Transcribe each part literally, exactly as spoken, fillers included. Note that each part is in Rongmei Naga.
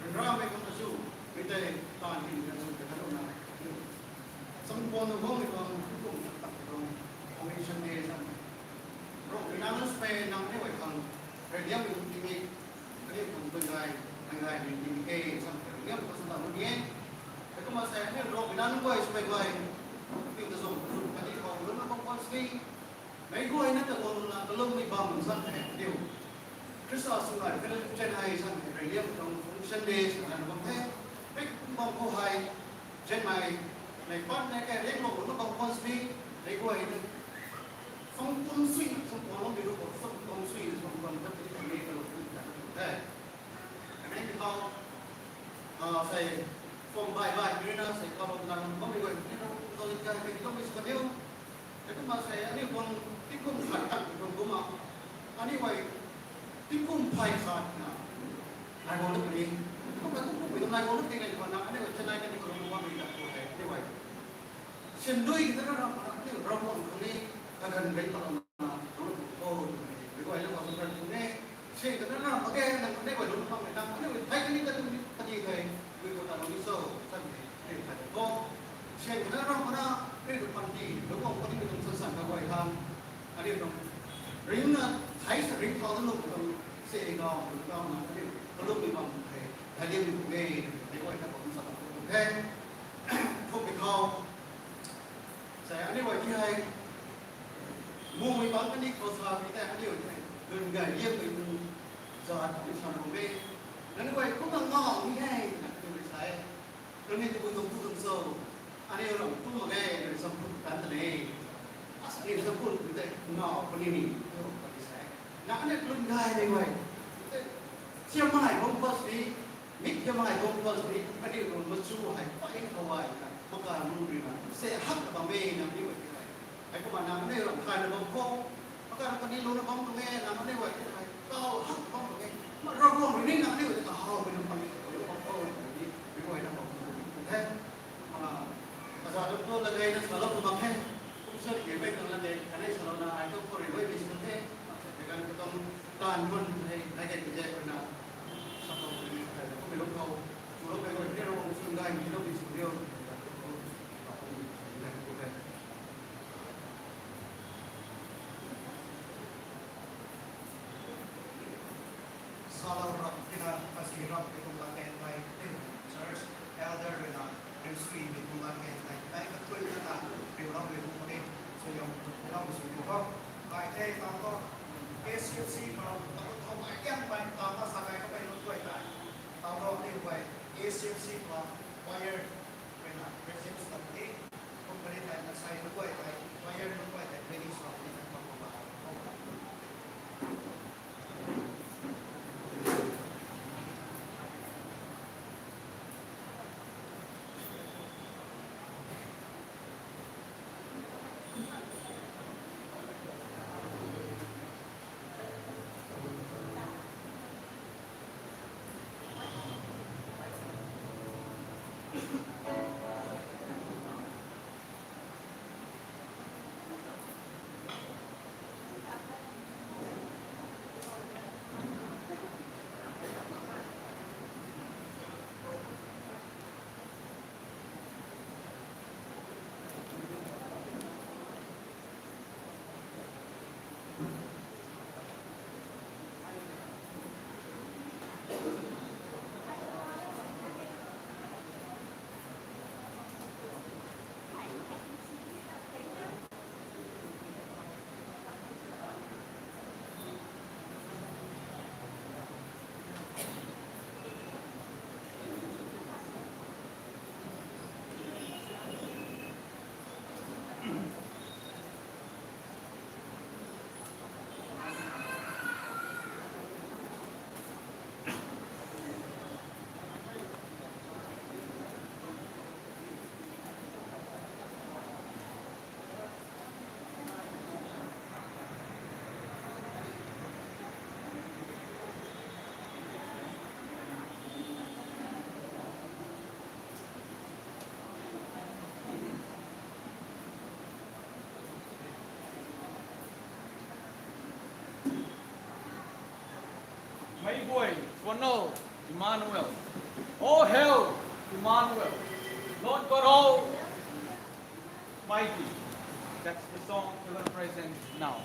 Ryanramei khang ta chu, mei tei taanv hym kan sw ta kalouna, sampuan nu guangmei tuang, tingkum tak tak tuang, Foundation Day sam. Ravguangc rui nang nunc swmei nang aniu guay khang, reyliammei tuang tingmik, aniu tuang bangay, bangay ni tingmik e, sam reyliam khou sa ta lu ni e. Heikumna sa aniu Ravguangc rui nang nunc guay swmei guay, aniu ta zung, khatni khou lungna bam khwan sini, meic guayna ta guangna kalummei bam sam the aniu Khrista sw gay, Fellowship Church hei sam hei reyliam tuang Foundation Day sa na bam the. Mei kum bam khou hei, Zianmei, mei pat nei kei ringlou na bam khwan sini, meic guayna, fangkum sui, fangkum lungmei ru khou, fangkum sui, fangkum tat ti kan ni kalum tu ta the. Kamei ni khou, a, sei, phone bai bai, mei rui na sei, kalum na, bammei guay, ni rui, kalum kai, mei ni kalum mei sw kan diu. Heikumna sei, aniu tuang tingkum khat kan tuang kumna, aniu guay, tingkum phay khat na, nai guang na puni, tingkum khat tingkum phay nai guang na puni, nai guang na, aniu guay Chennai kan ni kalum guang ni ta khou hei, aniu guay syan dui ki ta na ram khou na, aniu Ravguangc khang ni, kaganv rey palouna, kalum khou, mei guay na khou sw kan puni, syan ta na ram mak ge, nang aniu guay lung khang ni, nang aniu guay thei kan ni ta tu ni, kadi thei, mei khou ta lung ni cho, kan ni, aniu thei khou. Syan ta na ram khou na, aniu tu panty, lung khou panty mei tuang san san kaguay khang, aniu tuang ringna, thei sa ring khou ta lung tuang, se gau, lung gau na, aniu kalummei bam the, thei liammei tuang e, meic guay na khou sa kan tuang the. Thumei khou, sa aniu guay ti hei, mumei bang kani khou sa ti tei aniu tei, lun gay liammei tuang, zat ni sa ru e. Nang guay kumna ngau ni e, na aniu guay sa e. Nang ni tabui tuang tu tuang cho, aniu ram kum mak ge, aniu sam kum tan ta ne. Asa aniu sam kum tu tei ngau puni ni, tu puni sa e. Na aniu lun gaymei guay, tei, siam mai bam khwan sini, mik siam mai bam khwan sini, aniu ram machu hei, pai khou ai na, maka lu rui na, se hak bam e na aniu guay ti hei. Heikumna nang aniu ram khay na bam khou, Kaniw lungna bam tuang e, nang aniu guay tei tau hak bam tuang e. Ravguangc rui ni nang aniu guay ta kahawmei lung pang e, lung pang khou ni, mi guayna bam tuang the. Kaza tu tu la gayna salou tu bam the. Kum sa ki mei tuang la de, kanei salouna ai tu khou rui guay ni sw the. Te kan tu tuang taanv mun the, nai kei tei rui na salou tu ni sa the. Kummei lung khou, chulou pei guay ni Ravguangc swn gay ni lou ni sw diu. Salou rap tina, asi rap tei kum la kan tei, church elder rui na, riu sui ni kum la kan tei, tei kathui na ta, riu rap riu kum ni, sui yam, riu rap sui kum ho. Kai the, tang to, A C F C khou, ta kum thau mai kian mai, tang ta sa kai ka pai lung guay tei. Tang to, riu guay, A C F C khou, choir, rui na, president sw ta ni, kum kani tei, na sai lung guay tei, choir lung guay tei, training sw ta ni, ta kum la. Meic guay, Pono, Emmanuel. Oh, hail Emmanuel, Lord God Almighty. That's the song we're gonna present now.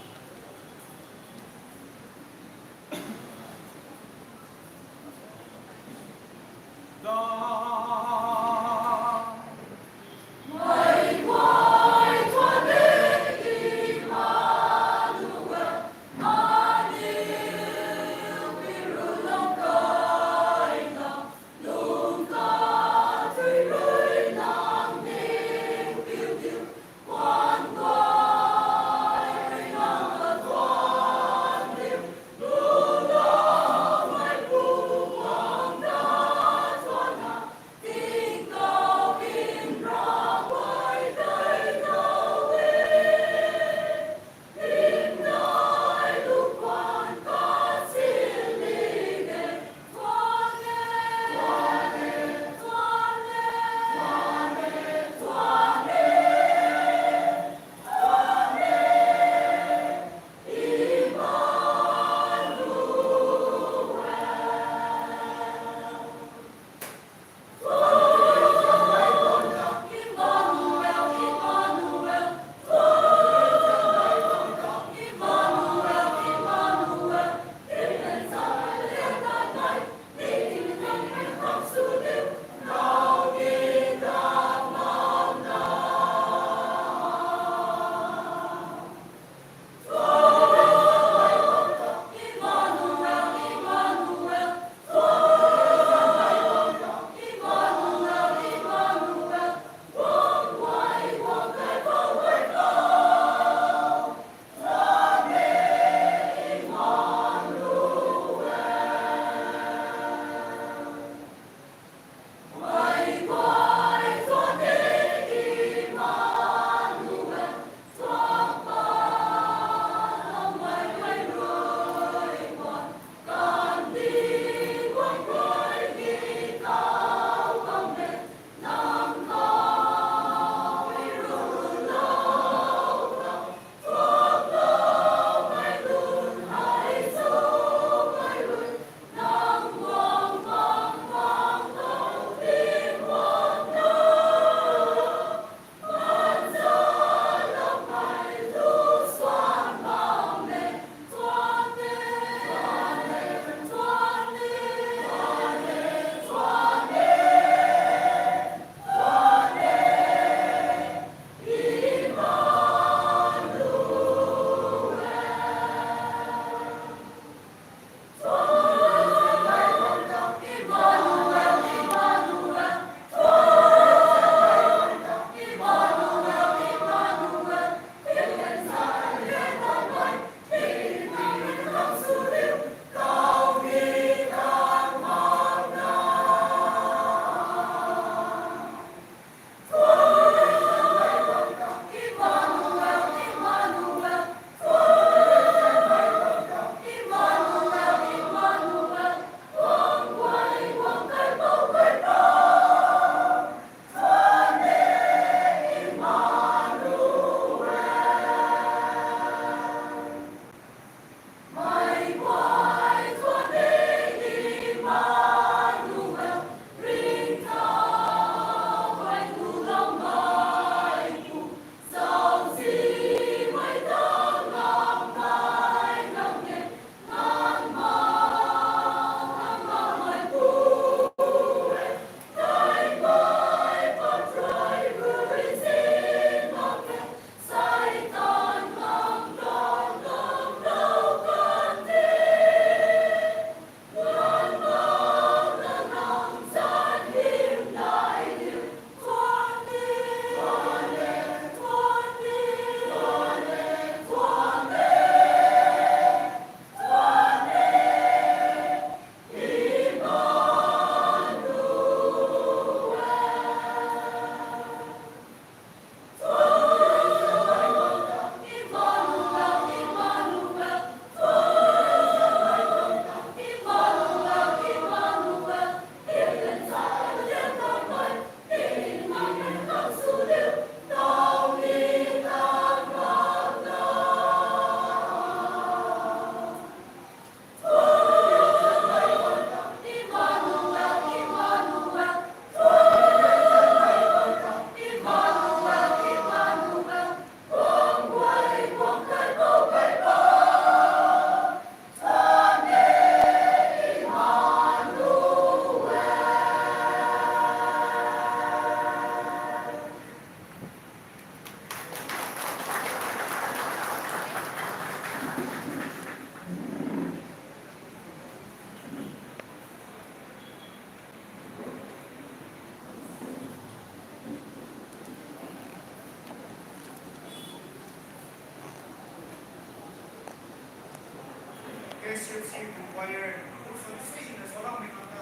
Sui sui bu choir, bu sui sui na saloumei khang ta,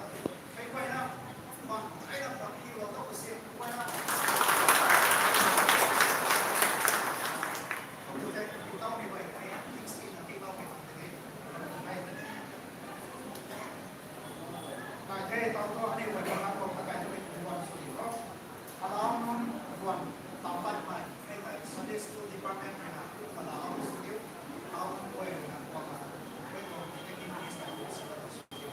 kai guayna, bang ai na bang ki lo ta bu sui guayna. Bu tei bu tau mei guay tei, ting sui na ting tau mei guay tei. Ai tei tau thu aniu guay bang tho ta kai thu bu bang sui lo. Alau nunc guan tau pat mai, hei tei Sunday School Department rui na, alau nunc sui diu, alau nunc guay rui na, guan na, hei tuang tei tei minister sui diu.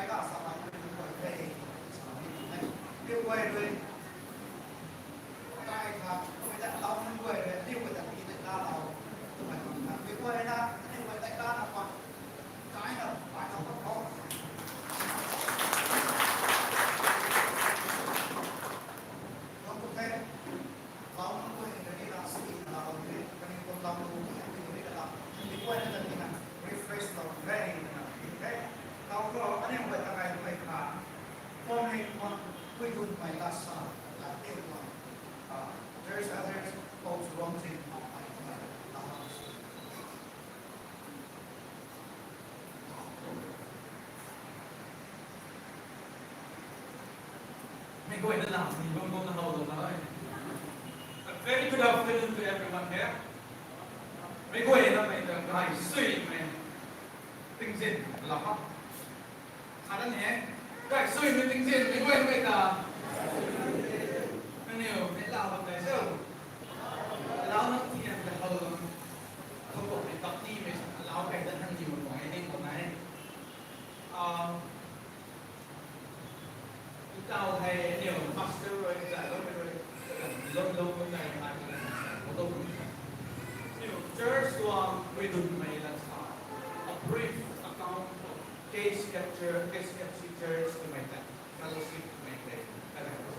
ka sa bai tu guay the. Sa ni tu the. Tiu guay rui. Kai kha, tiu guay ta lau nunc guay rui, tiu guay ta pi ta ka lau. Tu guay ta, tiu guay na, tiu guay ta ka na pa. Kai na, bai na pa ko. Lau tu the. Lau nunc guay ni kani la si na lau the. Kani kum lau nunc guay ni kani la. Tiu guay na kani na refresh lau the na. Okay. Lau ko, ani guay ta kai guay kha. Forming one, we don't my last son, that they one. Uh, there's others, folks, wrong thing, not my, my, not my. Mei guay na lam ni bam bam na how lou na e. A very good afternoon to everyone here. Mei guay na mei ta gay sui mei tingzin la ha. Khat na ni e, gay sui mei tingzin mei guay mei ta. Nangniw mei lau bam gay sou. Lau na tian ta how lou. Khou ko mei tak ni mei sa lau kai ta nang ni mo mo e ni mo na e. Um, Tau hei aniu pastor rui, zai lou mei rui, lou lou lou kai ai, lou lou. Aniu church tuang rui dun mei la sa, a brief account of K C F Church, K C F C Church twmei ta, fellowship twmei ta, ka dai ko.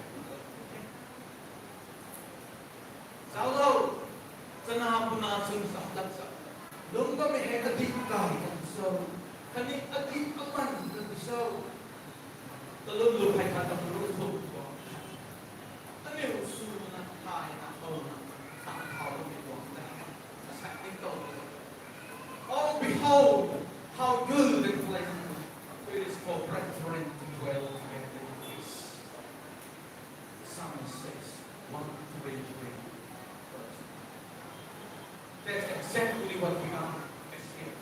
Zauclou, chana puna chun sa lak sa. Lungc bammei hei adik kai kan sw. Khatni adik aman kan sw. Kalum lu phey khat tam lu thum tuang. Aniu swna thayna howna, tang thau bammei tuang ta. Asak ni tou. Oh, behold, how good and pleasant it is for brethren to dwell together in peace. Psalm six, one, three, three. That's exactly what we are as here.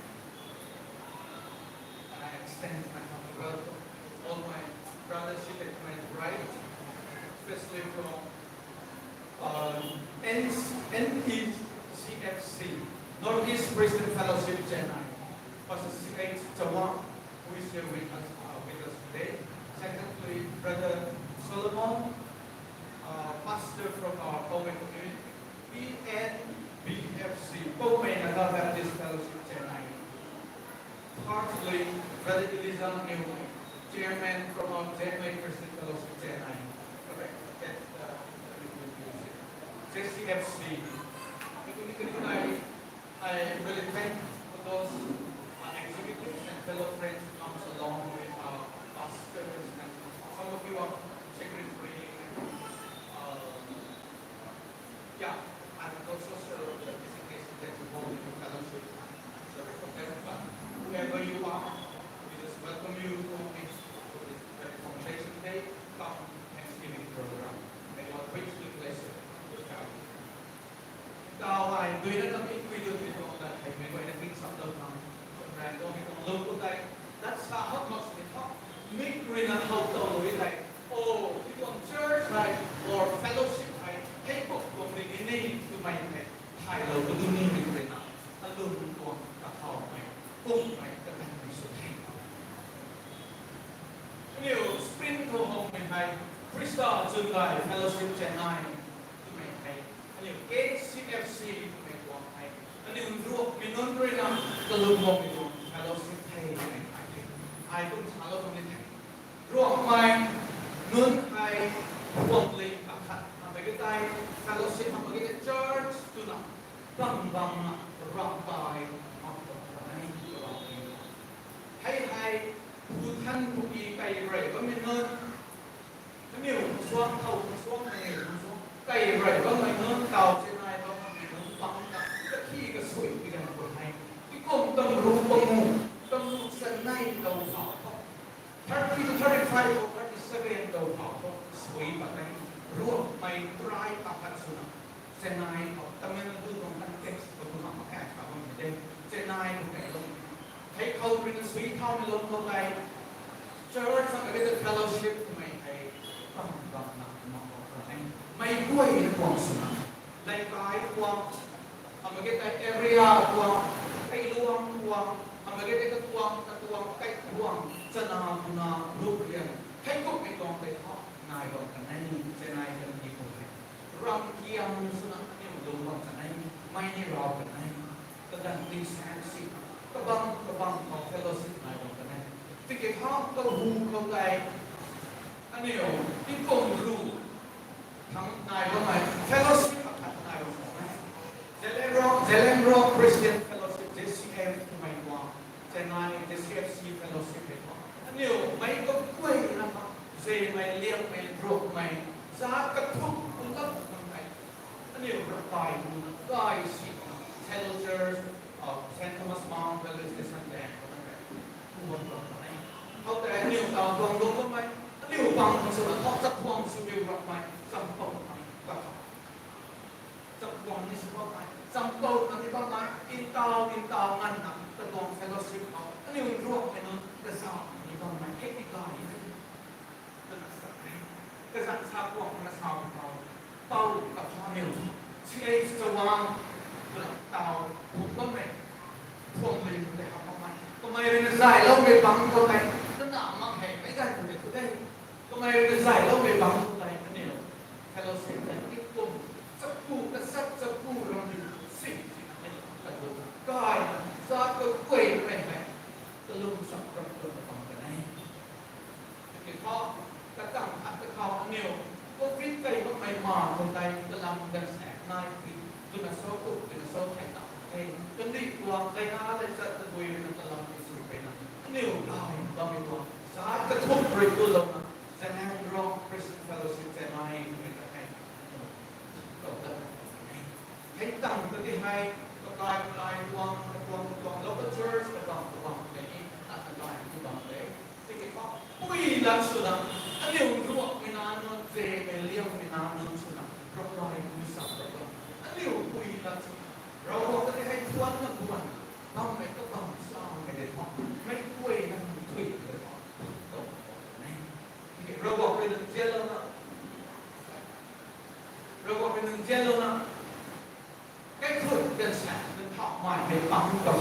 And I extend my hearty welcome to all my brothers here at my right, especially from um, N- N E C F C, Northeast Christian Fellowship Chennai, Pastor C H Chawang, who is here with us, uh, with us today. Secondly, Brother Solomon, uh, pastor from our Poumai community, P N B F C, Poumai Naga Baptist Fellowship Chennai. Thirdly, Brother Elijah Newman, chairman from our Chennai Christian Fellowship Chennai. Correct? That, uh, J C F C. I, I really thank for those, uh, executives and fellow friends who comes along with our pastors, and some of you are secretary, uh, yeah, I would also serve the designated that you hold in the fellowship. So, but whoever you are, we just welcome you to this very foundation day, come Thanksgiving program. May God richly bless your family. Tau ai, dui na kami kui dun mi tuang dat hei, mei guay na ping sam dau na. Ran tuang mi tuang lou ku tei, dat sa hak mak sini tho. Mi rui na how tau lou e tei. Oh, mi tuang church hei, or fellowship hei, hei kok tuang ni ni ni, twmei hei, thaylou ka dun ni mi rui na. Alum tuang, kathau mei, kum mei, kakan mei sw the. Aniu spring khou howmei hei, Khrista Chunlai Fellowship Chennai, twmei hei, aniu K C F C twmei tuang hei, aniu ruakmei nunc rui na, kalum bammei tuang fellowship the twmei hei the. Ai kum salou tuang ni the. Ruakmei nunc hei, ruakmei kakhat hamh mak ge tei, fellowship hamh mak ge tei, church twna, bam bam na, ruak kai, mak tuang ni, ruak ni. Hei hei, pu than pu ki kai rey bammei nunc, aniu suang thau suang hei, kai rey bammei nunc, tau Chennai bammei nunc, pang ta, kathi kasui pi gan khou hei, tikum tam ru pangu, tam ru chanei tau thau. Thirty to thirty-five or thirty-seven dou khou, sui pat tei, ruakmei try pat pat swna, Chennai khou, Tamil Nadu tuang context khou tu mak mak kha bam de, Chennai khou kailou. Hei khou rui na sui thaumei lou khou tei, church and the fellowship twmei hei, bam bam na mak mak kha e. Mei guay na kuang swna, leikai kuang, hamh mak ge tei area kuang, kailuang kuang, Hamh mak ge tei katuang, katuang, kaituang, chana, buna, rup rian, hei kummei tuang tei tho, nai bam kan e, Chennai kan ni khou hei. Ram kiang swna aniu lung bam kan e, mei ni rau kan e. Kaganv ting sang si, kabang, kabang khou fellowship nai bam kan e. Tiki tho, kahu khou tei, aniu, tingkum ru, thang nai bammei, fellowship akhat nai bam kan e. Zeliangrong, Zeliangrong Christian Fellowship, Z C F, twmei tuang, Chennai Z C F C Fellowship hei tuang. Aniu, mei kaguayna, zemei, liangmei, ruakmei, zat kathumh, kum lat kum tei. Aniu, ravkai, kum lat, kai si, Saint Louis Church, uh, Saint Thomas Mount Railway Station, Bangalore, kum lat kum tei. Khoutei aniu, taw tuang lung bammei, aniu, pang swna, thok chak tuang sw riu rapmei, cham pang mei, kathumh. Cham tuang ni sw bammei, cham tuang ni bammei, ntau, ntau nganvna, katuang fellowship khou, aniu ruakmei nunc, kazauh ni bammei, hei ti gay e. Twna sa e. Kazanc sa tuang na sa bam khou, pou kapha niu, C H Chawang, twna taw, phung bammei, phung ling tei hap bammei. Kamei rui na zayloumei bang khou tei, kana mak hei, meic ganv khou tei tu de. Kamei rui na zayloumei bang khou tei, aniu, fellowship tei tingkum chaku, kasat chaku ram di, sing sina aniu, katu, kai, zat kaguay mei hei, kalum cham ram kum bam kan e. Tiki tho, katang khat kakhou aniu, covid kei bammei ma khou tei, kalam gansaek nai ti, twna so ku, twna so thei ta e. Kandih tuang, daina le chat tabui na kalam ti sw peyna, aniu gay bammei tuang, zat kathumh rui kulouna, Zeliangrong Christian Fellowship Chennai twmei ta hei, kou ta, hei tang ta ti hei, kakai kakai tuang, katuang katuang local church, kabang kabang tei ni, ta kakai kabang tei. Tiki tho, pui lat swna, aniu ruakmei na nunc, zemei, liangmei na nunc swna, ravkai kum sa ravkai. Aniu pui lat swna, Ravguangc ta ti hei thuanna buan, bammei kabang sa mei de tho, meic guayna thui de tho, kou, kou, ne. Ravguangc rui nzianlouna, Ravguangc rui nzianlouna, kaikhunc ganvsaekc ganvthauhmei hei pang ta,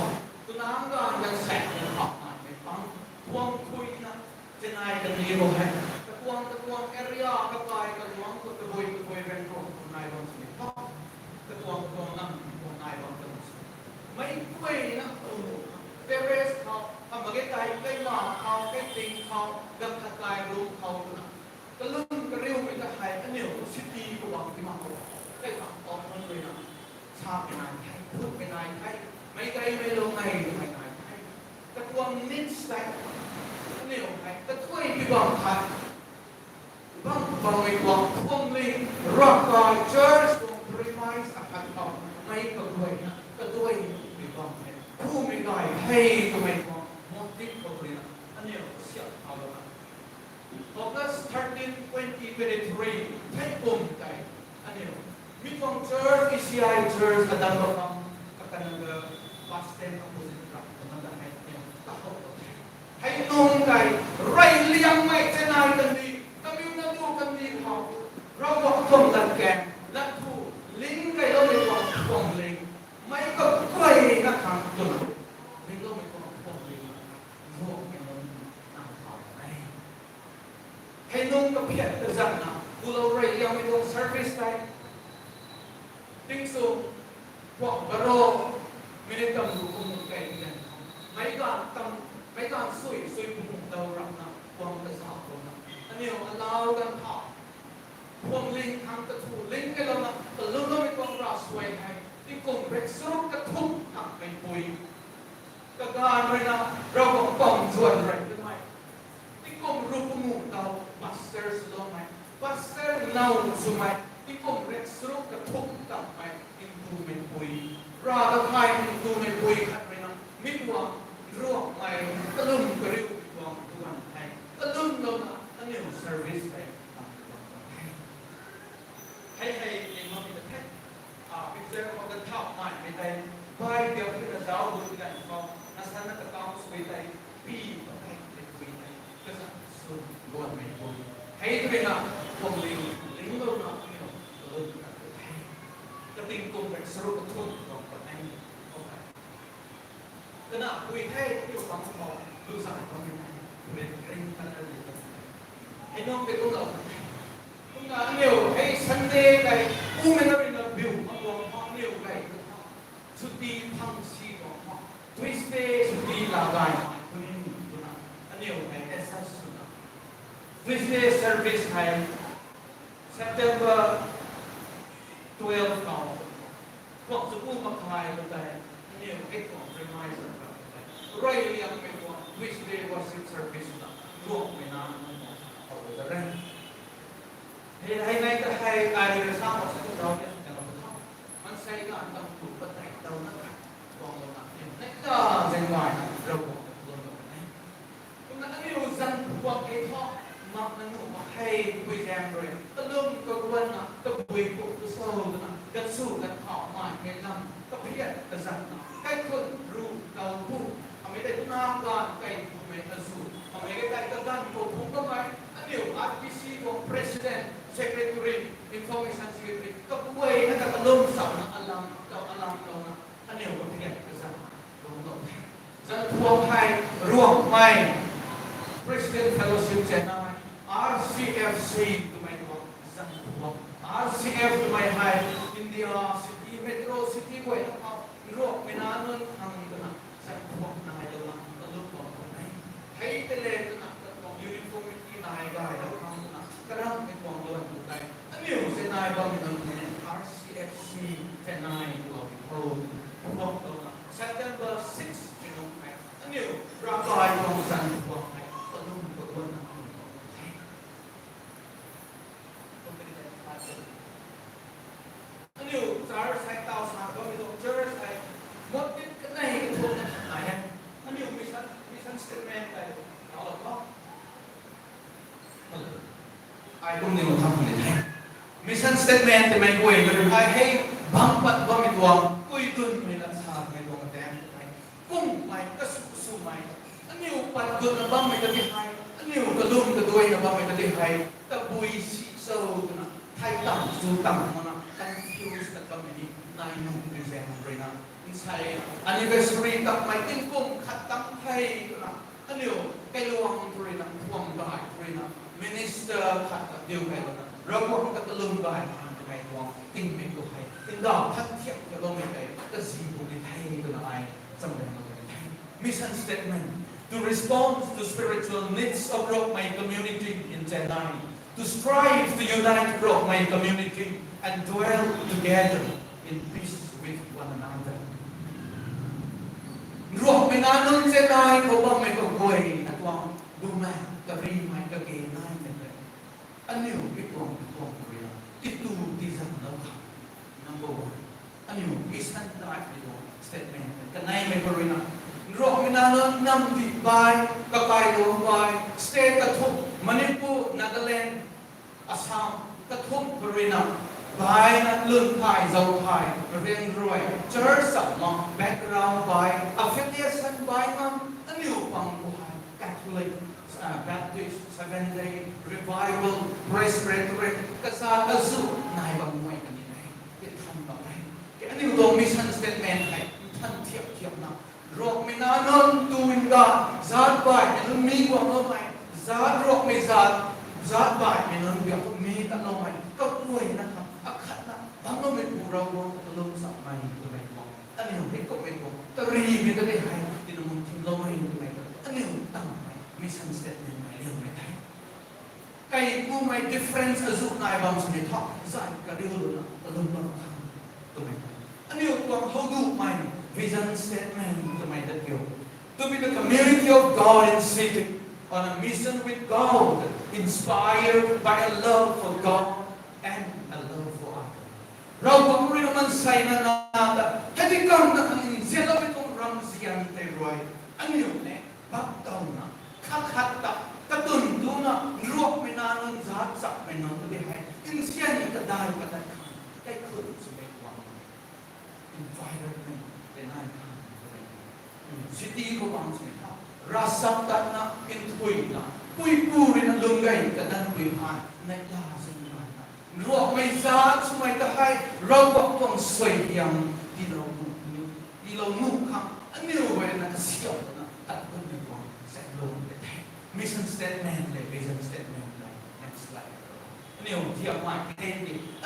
twna ganv ganvsaekc ganvthauhmei hei pang, thuang khuina, Chennai kandih khou hei, katuang katuang area, kakai kaluang khou tabui tabui ryanra khou nai bam sini tho, katuang katuang nam khou nai bam kan sini, meic guayna, terrace khou, hamh mak ge tei, kaima khou, kaiting khou, ganv khat kai room khou twna, kalum kariumei ta hei, aniu city khou bam ti mak khou, kaitang tang nunc rui na, samei nai the, phutmei nai the, meic gaymei lou nai, mei nai the. Katuang needs tei, aniu hei, katuay pi bam the. Bam bammei tuang phuamling, ravkai church tuang premise akhat khou, mei kaguayna, katuay pi bam the. Phumei gay the twmei tuang motive khou rui na, aniu siam khou lana, August thirteen, twenty twenty-three, thei kum tei, aniu, mi tuang church, E C I church, Adanbakam, Kakananga bus stand opposite ram, kumna ta hei, aniu, ta khou khou the. Hei nung tei, rey liangmei Chennai kandih, Tamil Nadu kandih khou, Ravguangc tuang lat kan, lat thu, ling kailoumei tuang phuamling, mei kaguayna khang twna, lingloumei tuang phuamling, ruakmei nunc, nang khou e. Hei nung kaphiat kazanna, gulou rey liangmei tuang service tei, tingsu, puak baro, minute tamru kum kei ti gan, meic ganv tam, meic ganv sui, sui pumh dau rapna, kuang kazauh kumna, aniu alau ganv thau, phuamling khang kathu ling kailouna, kalumloumei tuang ravsuai hei, tingkum rek charuk kathumh tangmeipui, kaganv rui na, Ravguangc pam zuan rey twmei, tingkum ruk pumh dau, pastor swloumei, pastor now swmei, tingkum rek charuk kathumh tangmei, ntumei pui, rav kakai ntumei pui khat rui na, mi tuang, ruakmei, kalum kariumei tuang, tuang hei, kalumlouna, aniu service hei, Hei hei, ni makmei ta the. A, picture khou ganv thau maimei tei, bai diau ti na zauc lu ti ganv khou, na sana ta kam sui tei, pi ta tei, tei pui tei, kazanc sw, luanmei pui. Hei twmei na, phuamling, linglouna, aniu, kalum kan the. Kating kum rek charuk kathumh tuang patnei, khou tei. na pui the, aniu bang khou lu zan bam ni the, rin rin kan na di the. Hei nunc tei kumlou the. Kumna aniu hei Sunday tei kumna rin na biu ma tuang ma aniu gay tu tha. Chuti phang si tuang ma. Tuesday chuti la gay ma tuni twna aniu hei S S swna Tuesday service hei September twelve khou, kuak chu ku makhai lu tei, aniu hei tuang premise kan tei, rui liangmei tuang Tuesday worship service na, luangmei na, na, na, hei, hei nai ta hei, ai rui sa ma sa tu rau ni, na, na, na, mansei ganv tam tu patai tau na khat, tuang lou na, ni, nai ta, zeng mai, rau tuang, tuang lou na. Kumna aniu zanc phuak hei thu, mak na nuh mak hei pui zaeng rui, kalum kaguanna, kabui puk kasou twna, kachu kathau mai hei lam, kaphiat kazanna, kaikhun ru kau bu, amei tei tuna ganv kai bumei azu, amei tei kaganv khou bu kamei, aniu R P C tuang president, secretary, information secretary, kabuai na ka kalum samna alam, kau alam kauna, aniu kaphiat kazanna, lungc lou the. Zanc phuak hei Ruangmei Christian Fellowship Chennai, R C F C twmei tuang zanc phuak. R C F twmei hei India city, metro city guay na khou Ruangmei na nunc khang twna zanc phuak nai lou na, kalum bam khou nai. Hei tei le twna, katuang uniformity nai gay lou khang twna, karamhmei tuang lou tu tei. Aniu se nai bammei nunc tei R C F C Chennai tuang khou, phuak lou na. September six, Chinung hei, aniu, Rakai tuang zanc phuak hei, kalum kaguanna, aniu, church hei, tau sa bammei tuang church hei, motive kanei kathumna nai e. Aniu mission, mission statement hei, tau lou tho. Ai kum ni tham puni the. Mission statement tei mei guay na rui ai hei bang pat bammei tuang, kui dunmei lat sa mei tuang attempt tei. Kummei, kasu kasumei. Aniu pat gutna bammei ta ti hei, aniu kalum kaduaina bammei ta ti hei, tabui si cho twna, thei tam chu tam mana, confuse ta bammei ni, nai nung present rui na. Nsei anniversary takmei tingkum khat tam thei twna, aniu kailuang tu rui na, khuang gay tu rui na, minister khat ta diu kai lou na, Ravguangc ta kalum gay khang twmei tuang tingmei tu hei, ndauh than thiak ta bammei tei, kazi bu ni thei twna ai, chamleng lou ni thei. Mission statement to respond to spiritual needs of Rongmei community in Chennai, to strive to unite Rongmei community and dwell together in peace with one another. Rongmei na nunc Chennai khou bammei kaguay na tuang, bumei, karimei, kage naimei tei, aniu mi tuang, tuang rui na, titu tizanlou khang. Number one, aniu mission daihmei tuang statement kaneimei khou rui na, Rongmei na nunc namdi bai, kakai lou bai, state kathumh, Manipur, Nagaland, Assam, kathumh khou rui na, bai na lun thai, zau thai, rian rui, church samna, background bai, affiliation bai na, aniu pang khou hei, Catholic, Baptist, Seventh Day, Revival, Presbyterian, kazat azu nai bam guay kani e, tithan bam e. Aniu tuang mission statement hei, nthan thiak thiakna, Rongmei na nunc tu nda, zat baihmei nunc mi guangloumei, zat Rongmei zat, zat baihmei nunc biak mi tatloumei, kaguayna kha, akhatna, bangloumei pu Ravguangc kalum samei twmei tuang, aniu hei kummei tuang, tarimei ta tei hei, tina mun thimloumei twmei ta, aniu tangmei, mission statement mei liangmei the. Kai kumei difference azu nai bam sini thu, zai kariu luna, kalum bam khang, twmei ta. Aniu tuang howdumei, vision statement twmei ta kiu. To be the community of God in city, on a mission with God, inspired by a love for God and a love for others. Ravguangc rui na mansei na na ta, hei ti kang na khang nzianloumei tuang ramzian tei rui, aniu ne, bap tauna, khat khat ta, katun tuna, Rongmei na nunc zat chakmei nunc ta di hei, nzian kadai patat khang, kaikhun swmei tuang environment tei nai khang, city khou bam swmei tha, ravsap tatna, nthuina, puipu rui na lung gay kadanpui hei, neihla zing gayna, Rongmei zat swmei ta hei, Ravguangc tuang suaihiam tiilou nuh ni. tiilou nuh khang aniu guay na kasiamh twna tat bam ni tuang set lou de the. Mission statement le vision statement le next slide. Aniu thiam mai the,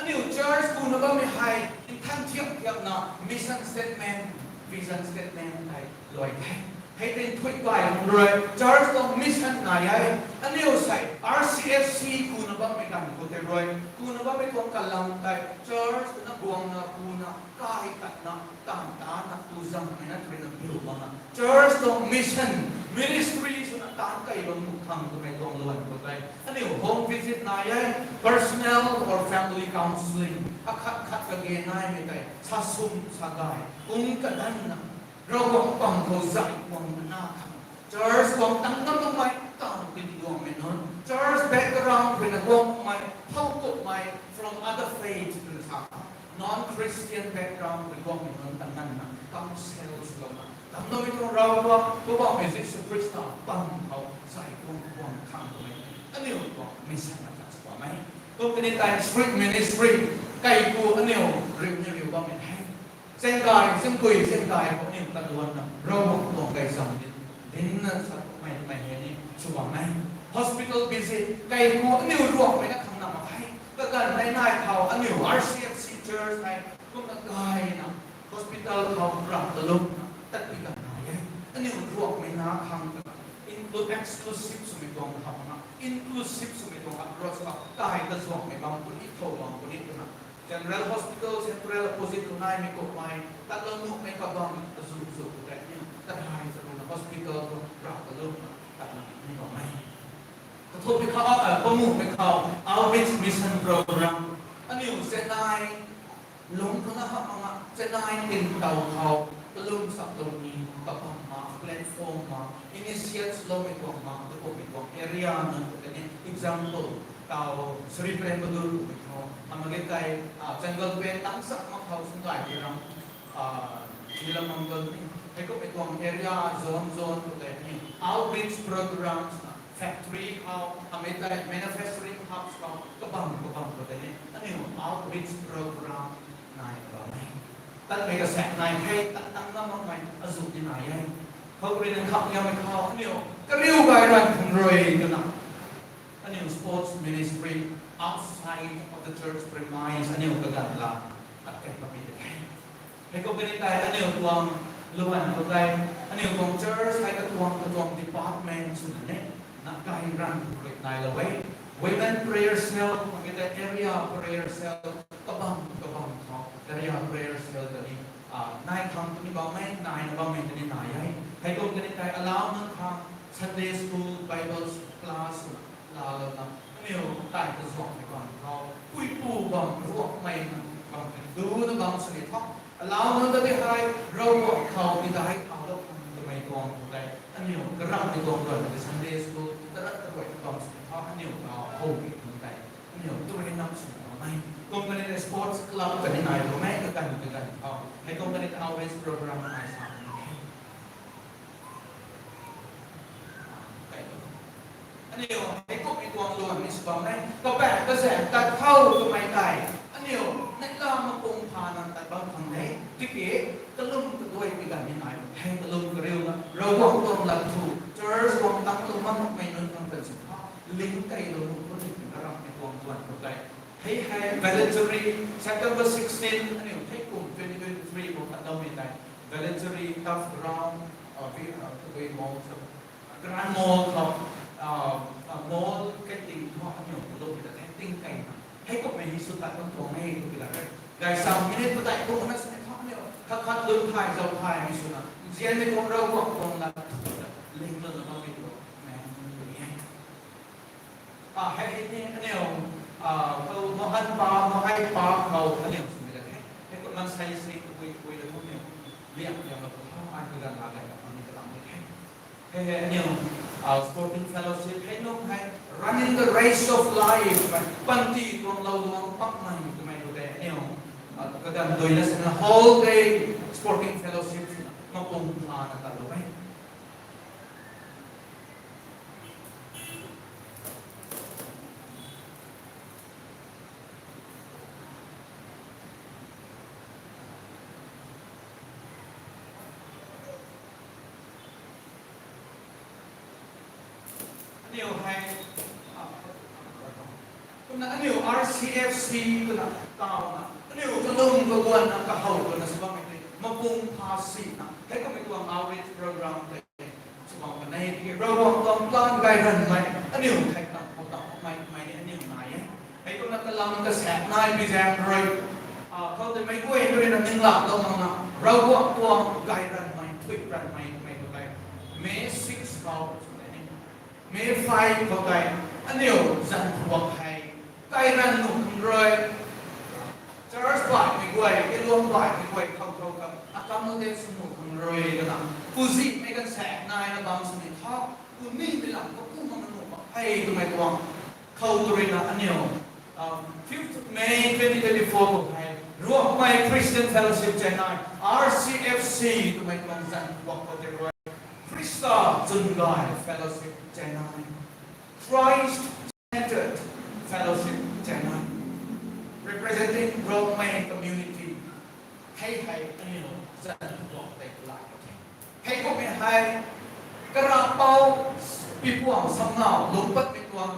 aniu church kuna bammei hei nthan thiam thiamna mission statement, vision statement hei luai the. Hei tei nthuih kai hang rui church tuang mission nai e. Aniu sei R C F C kuna bammei ganv khou tei rui kuna bammei tuang kalam tei church na guangna kuna kai tatna taanv tana tu zammei na tuna biu makna church tuang mission, ministry swna taanc kai bam nuh khang twmei tuang luan khou tei aniu home visit nai e. Personal or family counselling akhat khat kage naimei tei sa sum sa gay kung kadanna Ravguangc pang khou zay guang na khang church guang tang na makmei taanv tin guangmei nunc, church background rui na guangmei, thau kummei from other faith rui na sa khang, non-Christian background rui guangmei nunc tang nganvna counsel swlouna tamloumei tuang Ravguangc, Poubauhmei Jisu Khrista pang khou zay guang guang khang twmei aniu tuang mission na khat sw bammei. Kum kani tei street ministry, kaikhu aniu riu ni riu bammei the. Zengkai, zengkui, zengkai khou aniu tat luanna Ravguangc tuang kaizam din, dinna sa mei mei hei ni sw bam e. Hospital visit, kaikhu aniu ruakmei na khang na mak khe. Kaganv nei nai khou aniu R C F C church hei kumna gayna hospital khou ram talumna tat pi kan nai e. Aniu ruakmei na khang twna include, exclusive swmei tuang khou na, inclusive swmei tuang approach khou kai ta zuangmei bam puni, thou bam puni twna General Hospital, Central opposite khou naimei kummei tatlou nuhmei kabam azu zu khou tei aniu tathai taruna hospital khou ram talumna tatna ni bam e. Kathumhmei khou, kamuhmei khou outreach mission program, aniu Chennai lungc khou na hamh mak nga Chennai tin taw khou kalum sak lou ni kabam ma, platform ma, initiate loumei tuang ma, tu kummei tuang area nunc khou tei ni example taw Sri Perumbavoor kummei khou, hamh mak ge tei Chengalpet tang sak mak khou sungay pi ram, Neelamangal ni, hei kummei tuang area zone zone khou tei ni outreach programs na factory khou, hamh mak tei manufacturing hubs khou kabam kabam khou tei ni aniu outreach program nai bam e. Tatmei kasaek nai the, tat tang na makmei azu ni nai e. Khou rui nang kham yamei khou aniu kariu gay ran khang rui twna aniu sports ministry outside of the church premise aniu kaganv la tat kei pami de the. Hei kum kani tei aniu tuang luan khou tei aniu tuang church hei katuang katuang department swna ni na kai ran rui nailou e. Women prayer cell, hamh mak ge tei area prayer cell, kabam kabam khou area prayer cell ta ni nai khang tuni bammei, naina bammei ta ni nai e. Hei kum kani tei alauc nunc khang Sunday school, Bible class swna laalouna aniu tai kazuangmei bam khou puipu bam ruakmei bam kanduna bam sw ni tho. Alauc nunc ta di hei Ravguangc khou ni ta hei thaulou khang twmei tuang khou tei aniu karamhmei tuang rui Sunday school tarat taruai bam sw ni tho, aniu khou howmei tuang tei aniu tu hei nam sw ni bammei. Kum kani tei sports club kani nai bammei kaganv kaganv khou hei kum kani tei outreach program nai sa ni the. Aniu hei kummei tuang luan ni sw bam e, kabaek kazaeng tat khou twmei tei aniu neihla makpung phana tat bam khang de. Tiki kalum kaduai pi ganv ni nai bam the, kalum kariuna Ravguangc tuang lat thu church tuang tang lou makmei nunc khang tan sw tha, ling keylou nuh puni karamhmei tuang luan khou tei Hei hei voluntary, September sixteen aniu thei kum twenty twenty-three khou khatloumei tei voluntary turf ground, Grand Mall khou, mall kaiting thu aniu kaloumei ta the, ting keina hei kummei hei sw tat bam tuang e tw pi la re. Gaysam minute padeih kum na sini thu aniu khat khat lun thay zau thay hei swna nzianmei tuang Ravguangc tuang lat thu ta linglouna bammei tuang mei e. Hei hei ni aniu khou Mohan Park, Mohai Park khou aniu swmei la the. Hei khou maansei si kapui kapui la kum aniu liang liang la kum tho, ai khou ganv la gay la kum ni kalam ni the. Hei hei aniu sporting fellowship hei nung hei Running the Race of Life, panty tuang lou luang pakmei twmei khou tei aniu kaganv dui na sina whole day sporting fellowship makpung phana talou e. Aniu hei, kumna aniu R C F C twna tauna aniu kalum kaguanna kahow twna sw bammei tei mapung pha sina hei kummei tuang outreach program tei sw bam kan e. Tiki Ravguangc tuang plan gay ranvmei aniu thei tang khou tang mei mei ni aniu nai e. Hei kumna kalam kasaek nai pi zaeng rui, khou tei mei guay rui na ningla lou makna Ravguangc tuang gay ranvmei, thuy ranvmei mei tu tei May six khou sw tei ni May five khou tei aniu zanc phuak hei kai ran nuh khang rui, church baihmei guay, kaluang baihmei guay khou khou ta accommodate sw nuh khang rui kana, puzihmei kan saek naina bam sini tho, pu nimei lam khou pu mak nuh mak hei twmei tuang khou tu rui na aniu, fifth May twenty twenty-four khou hei Ruangmei Christian Fellowship Chennai, R C F C twmei tuang zanc phuak khou tei rui Khrista Chwn Gay Fellowship Chennai, Christ Centered Fellowship Chennai, representing Rongmei community. Hei hei aniu zanc phuak tei laa the. Hei kummei hei karapou pipuang samnau lungc patmei tuang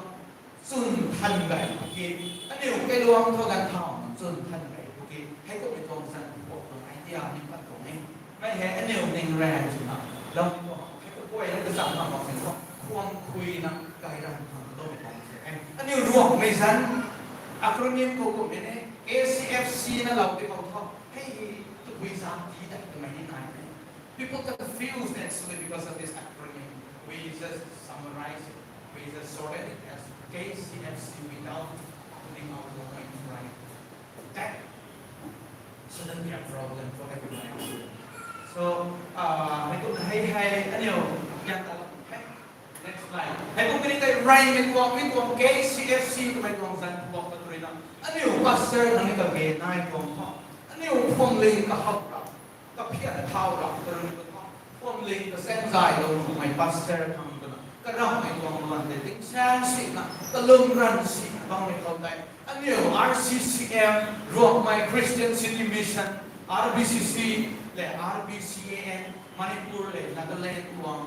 chwn than gay ki, aniu kailuang khou ganv thau chwn than gay ki, hei kummei tuang zanc phuak tuang idea ni pat tuang e. Mei hei aniu ning ran swna lam tuang hei kaguayna kazanc bam bam sin khou khuang khuina gay ran khang loumei tuang se e. Aniu Ruangmei zanc acronym khou kummei ni K C F C na lou tei khou tho, hei hi tabui zanc ti tei twmei ni nai e. People confused actually because of this acronym. We just summarize it. We just shorten it as K C F C without putting our domain right. That shouldn't be a problem for everyone actually. So, hei kum hei hei aniu kyan ta lak hei. Next slide. Hei kum kani tei reymei tuang, mi tuang K C F C twmei tuang zanc phuak ta tu rui na aniu pastor nang ni kage nai tuang tho. Aniu phuamling kahap ra, kaphian thau ra, karun ka tho, phuamling kasaeng zaylou nuhmei pastor khang twna karamhmei tuang luan tei tingsaeng sina kalum ran sina bammei khou tei aniu R C C M, Ruangmei Christian City Mission, R B C C, le R B C A N, Manipur le Nagaland tuang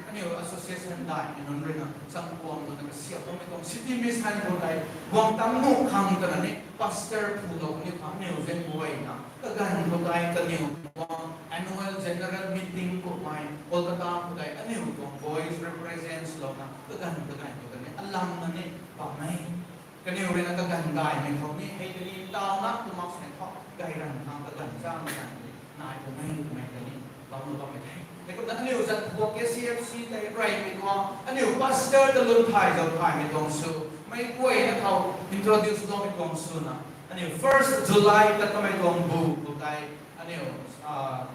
aniu association daihmei nunc rui na changkuang twna kasiamhloumei tuang City Mission khou tei guang tam nuh khang twna ni pastor phulou ni khang aniu zanc guayna kaganv khou tei kaniw tuang annual general meeting kummei Kolkata khou tei aniu tuang voice represents louna kaganv kaganv khou tei ni alamna ni bam e. Kaniw rui na kaganv daihmei khou ni hei kani taw na tu mak sini khou gay ran khang kaganv cham kaganv ni nai tuang e twmei kani bam na bammei the. Hei kumna aniu zanc phuak K C F C tei reymei tuang aniu pastor ta lun thay zau thaymei tuang sw, mei guayna khou introduce loumei tuang swna aniu first July ta kamei tuang bu khou tei aniu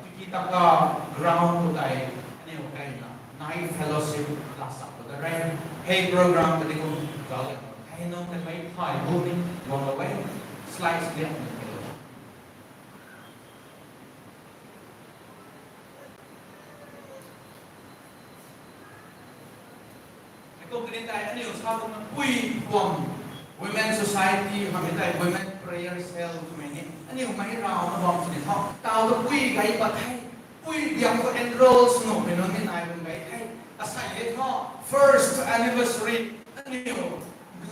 Tiki Taka ground khou tei aniu kayna night fellowship laa sak khou ta re. Hei program kati kum zauc le, hei nung tei mei thay bu ni guanglou e. Slides liak ni kei lou. Hei kum kani tei aniu sa kumna pui kuang Women Society hamei tei Women Prayer Cell twmei ni aniu mei rauna bam sini tho. Taw ta pui gay pat the, pui biak khou enroll sw nuhmei nunc ni nai bam gay the. Asei e tho, first anniversary aniu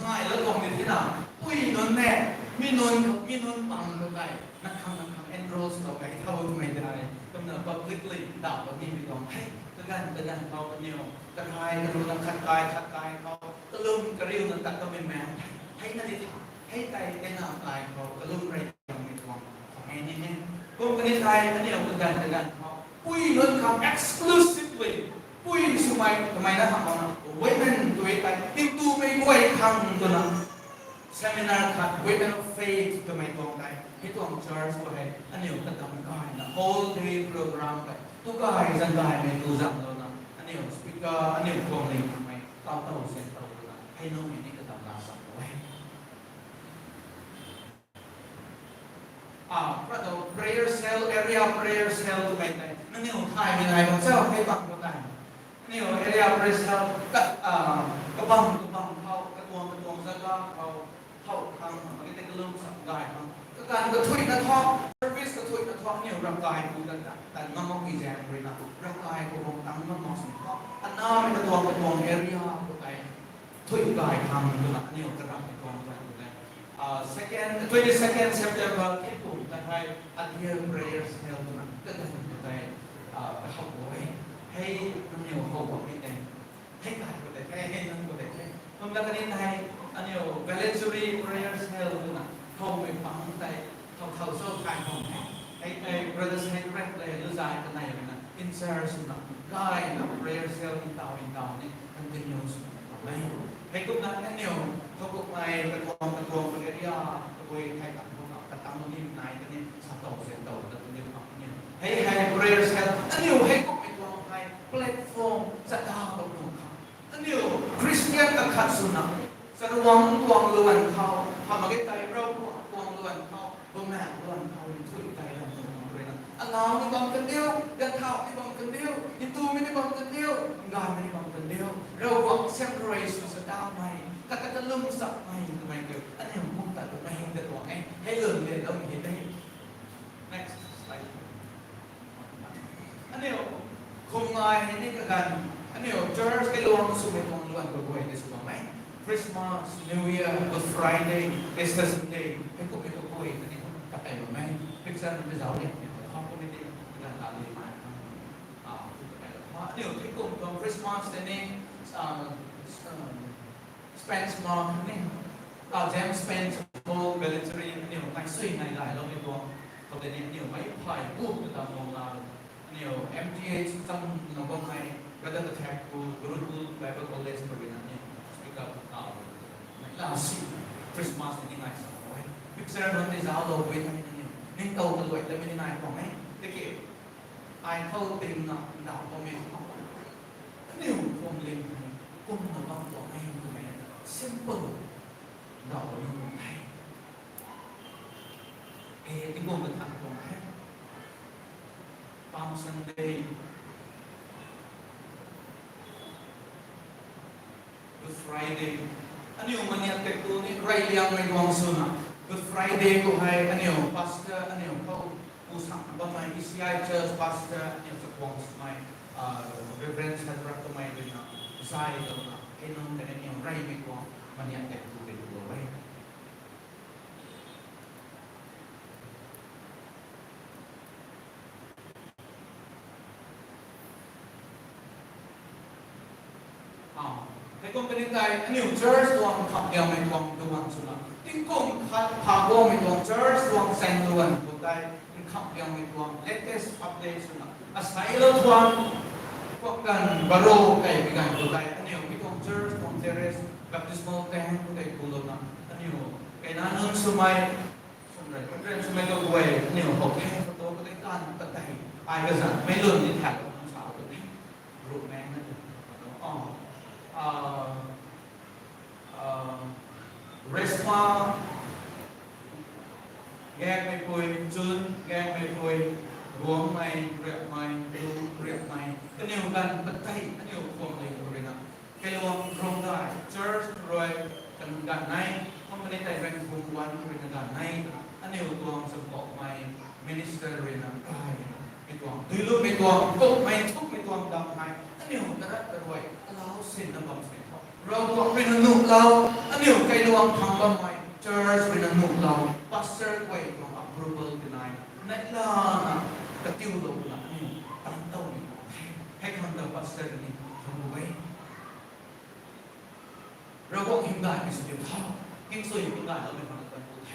ngai la tuang ni thina, pui nunc ne, mi nunc, mi nunc pang khou tei na khang na khang enroll sw tau gay tho twmei tei kumna publicly daw bam nimei tuang the. Kaganv kaganv khou kaniw karai karu na khat kai khat kai khou kalum kariuna tat kamei maeng the. Hei na di tha, hei tei kaina kai khou kalum rey kamei tuang khang e ni e. Kum kani tei aniu kaganv kaganv khou pui nunc khang exclusively pui swmei kamei na hamh makna women tei tei tingtumei guay khang twna seminar khat Women of Faith twmei tuang tei hei tuang church khou hei aniu kadam gayna whole day program tei tu gay zan gaymei tu zanglouna aniu speaker aniu tuang ling khangmei tau tau sen tau twna hei nunmei ni kadam laa sak e. Prayer cell, area prayer cell twmei tei nangniw thaymei nai bam cho hei bam khou tei aniu area prayer cell kabang kabang khou katuang katuang zaga khou thow khang mak e tei kalum sak gay khang kaganv kathuina thu service kathuina thu aniu ravkai khou tan tan ngam makmei zaeng ruina ravkai khou guang tang ngam mak sini thu anamei katuang katuang area khou tei thui gay khang twna aniu karamhmei tuang tuang tw e. Ah, second, twenty second September thei kum ta hei Adia Prayer Cell twna kaganv tw tei, ah, kahowh e. Hei aniu how bammei tei hei kai khou tei the, hei nunc khou tei the. Kumna kani thei aniu Valencian Prayer Cell twna howmei pang tei thow thow cho thay khang the. Hei tei Brother Saint Brett le lu zai kanei ruina in charge swna gayna Prayer Cell ntaw ntaw ni continue swna bam e. Hei kumna aniu thow kumhmei katuang katuang area kabui thei tang khou na katang ni nai kani sa tow se tow ta tuni pang ni. Hei hei Prayer Cell aniu hei kumhmei tuang hei platform chata bam nuh khang aniu Christian akhat swna, charuang tuang luan khou, hamh mak ge tei Ravguangc tuang luan khou, Bumaengh luan khou ni thui tei lam tuang tuang ruina, anau ni bam kan diu, ganvthau ni bam kan diu, ntumei ni bam kan diu, nganvmei ni bam kan diu, Ravguangc siam rui sw sa damei, kata kalum sakmei twmei kiu aniu kum ta twmei hei ta tuang e, hei lun le lou hei de. Next slide. Aniu, khum ngai ni kaganv, aniu church kailuang swmei tuang luan kaguay ni sw bam e. Christmas, New Year, Good Friday, Easter Sunday, hei kumhmei kaguay kani kakai bam e. Picture na mei zauc liangmei khou community kaganv la lui mai. Ah, kakai la. Aniu thei kum tuang Christmas tei ni, ah, Spence Mark ni, ah, James Spence, Paul Belletri, aniu nai sui nai gayloumei tuang, khou tei ni aniu mei phay bu ta dam lou la, aniu M T H cham na bammei, Brother Kathak ku, Gurukul Bible College khou rui na ni, speaker ta, nai la si, Christmas ni nai sa e. Picture nunc ni zauc lou bui thei aniu ningtow kaluai tamei ni nai tuang e. Tiki, ai khou tingna ndauh bammei khou aniu phuamling hei kumna bam tuang e twmei simple ndauh bammei tuang the. E, tingkum kathan tuang the. Palm Sunday, Good Friday. Aniu maniak tei tu ni rey liangmei tuang swna, Good Friday khou hei aniu pastor, aniu khou pu sang bammei E C I Church pastor aniu chakhwang swmei, ah, Reverend Shadrach twmei ruina zaylouna hei nunc tei aniu reymei tuang maniak tei tu tei tu lou e. Ah, hei kum kani tei aniu church tuang nkham liangmei tuang duan swna, tingkum khat pha guangmei tuang church tuang chaeng duan khou tei nkham liangmei tuang latest update swna, asailou tuang kuak ganv baro kei bi ganv khou tei aniu mi tuang church tuang terrace baptismal tank khou tei kulouna aniu kaina nunc swmei, swmei kaguay aniu how the photo khou tei kan patei ai kazanc mei lun ni thay lou nunc sa khou tei group mei na tu, ah, ah, Resma, Gaekmeipui, Chun Gaekmeipui, Guangmei, Riapmei, Lu Riapmei, kaniw ganv patei aniu phuamling khou ruina, kailuang Rongdai church rui kan ganv nei, company tei Rangoon wan ruina ganv nei, aniu tuang Champakmei minister ruina kai, mi tuang duilummei tuang kummei thukmei tuang dam hei aniu karat karuai alau sinna bam sini tho. Ravguangc ruina nuhlou, aniu kailuang thangc bammei church ruina nuhlou, pastor guay tuang approval tinai neihlana katiulou na aniu tangc towmei tuang the. Hei khang ta pastor ni thang e. Ravguangc hymdaihmei sw diu tho, kingsui hymdaihloumei khang kan ku the.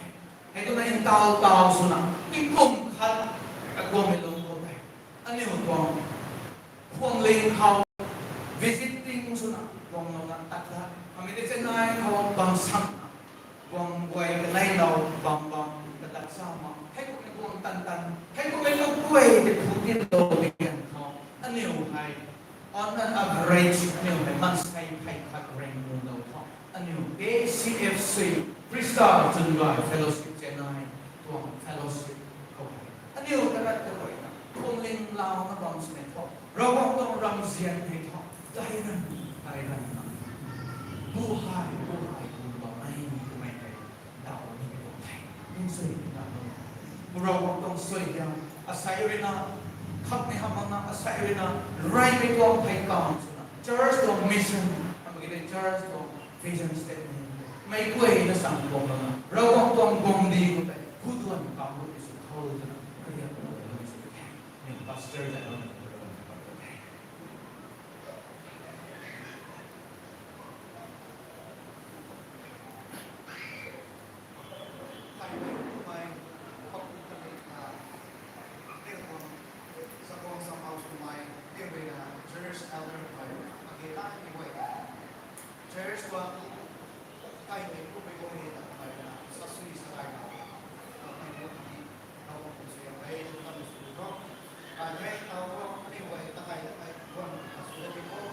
Hei kumna ntaw taw swna tingkum khat kaguangmei lung khou tei aniu tuang phuamling khou visiting swna guanglouna tat dat, amei tei Chennai khou bam samna guang guay kaneilou bam bam kadat sa ma, hei kummei guang tan tan, hei kummei lung guay tei phu tinlou di ganv khou aniu hei on an average aniu hei maansei phey khat Rangoonlou tho. Aniu A C F C, Khrista Chwn Gay Fellowship Chennai tuang fellowship khou hei aniu karat karuai na phuamling launa bam sini tho. Ravguangc tuang ramzian hei tho, dai ran, dai ran na, bu hei bu hei bu bam e twmei hei daw ni tuang the. Kum sui na, Ravguangc tuang suaihiam, asei ruina khatni hamh makna asei ruina reymei tuang phey kam swna church tuang mission, hamh ki tei church tuang Vision statement. Mei guayna sang guang lana, Ravguangc tuang guangcdic khou tei, hu duan kam lu ti sw khou twna, kariak lou lou si the. Ning pastor zat lou na, Ravguangc tuang kam lu the. Church tuang kaimei kummei guay hei ta kamei rui na sasui sagaina, kamei guay ni, Ravguangc tuang suaihiam hei, kamei sw bam. Kaimei tau bam, aniu guay ta kai ta kai guang ta sw da bam khou.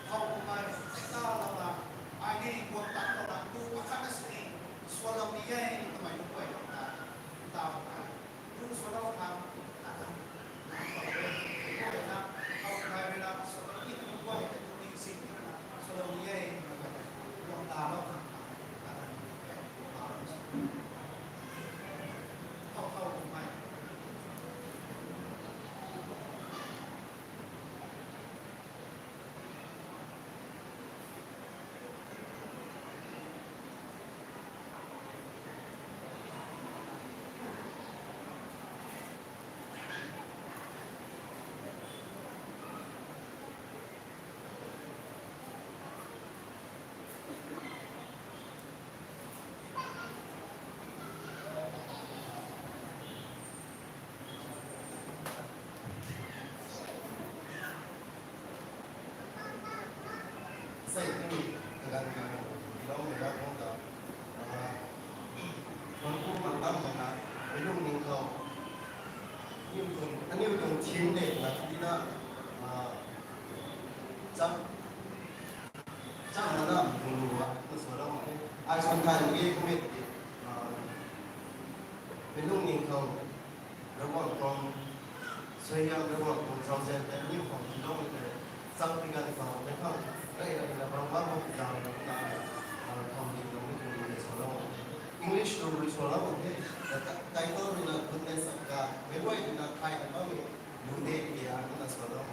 Khou kummei, ta lou na, ai ni guang ta lou na, tu akhat na sini, swalou ni e, kamei guay ta, ta kai. Lu swalou khang, ta kan. Lu swalou khang, ta kan. Khou kummei rui na, swalou ni, kamei guay ta, tu ni sini, swalou ni e, kamei guay ta, guang ta lou khang. Sei tei, kaganv kaganv, lou mei ra khou ta, ah, tuang kum man bam mak na, mei lungning khou, aniu tuang, aniu tuang theme le na ti na, ah, chap, chap na na, mung lu a, na sa lou mak e. Ai swan thai mak e, kummei ti, ah, mei lungning khou, Ravguangc tuang suaihiam, Ravguangc tuang zauzian tei aniu khang tiiloumei tei, chang pi ganv khou, mei khang, rey rey na bam bam khou zauzian tei, uh, khang tiiloumei tuang rui swlou. English tuang rui swlou the, the title rui na Goodness of God, meic guay rui na thay na bammei, lu de tia, kumna swlou.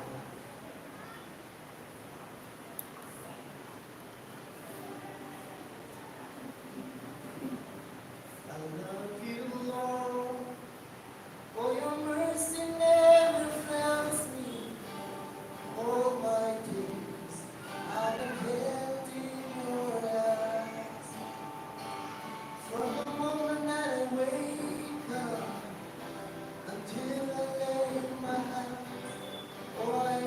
I love you, Lord, for your mercy never fails me. All my days I've been held in your hands. From the moment that I wake up until I lay my hands, oh, I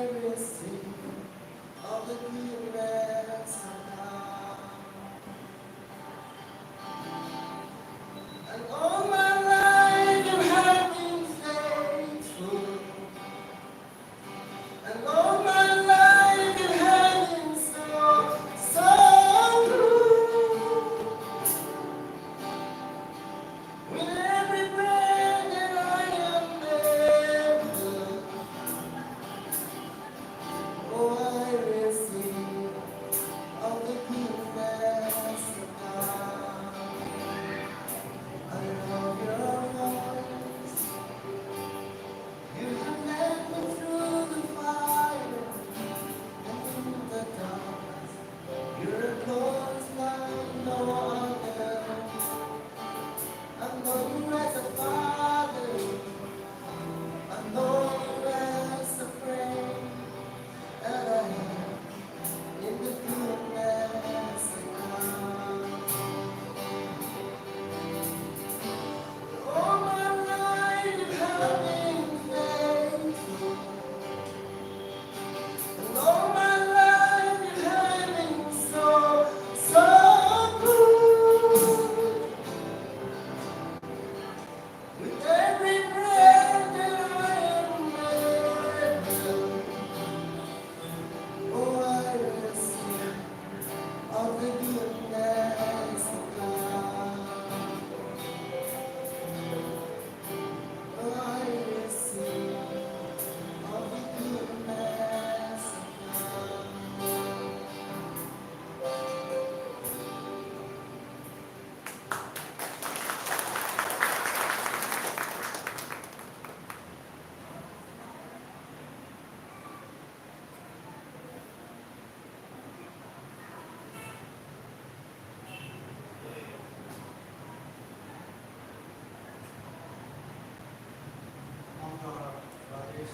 If,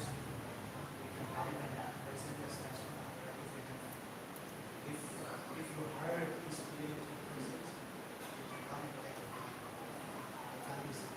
if you heard his feeling to present, you can come and take it. You can listen.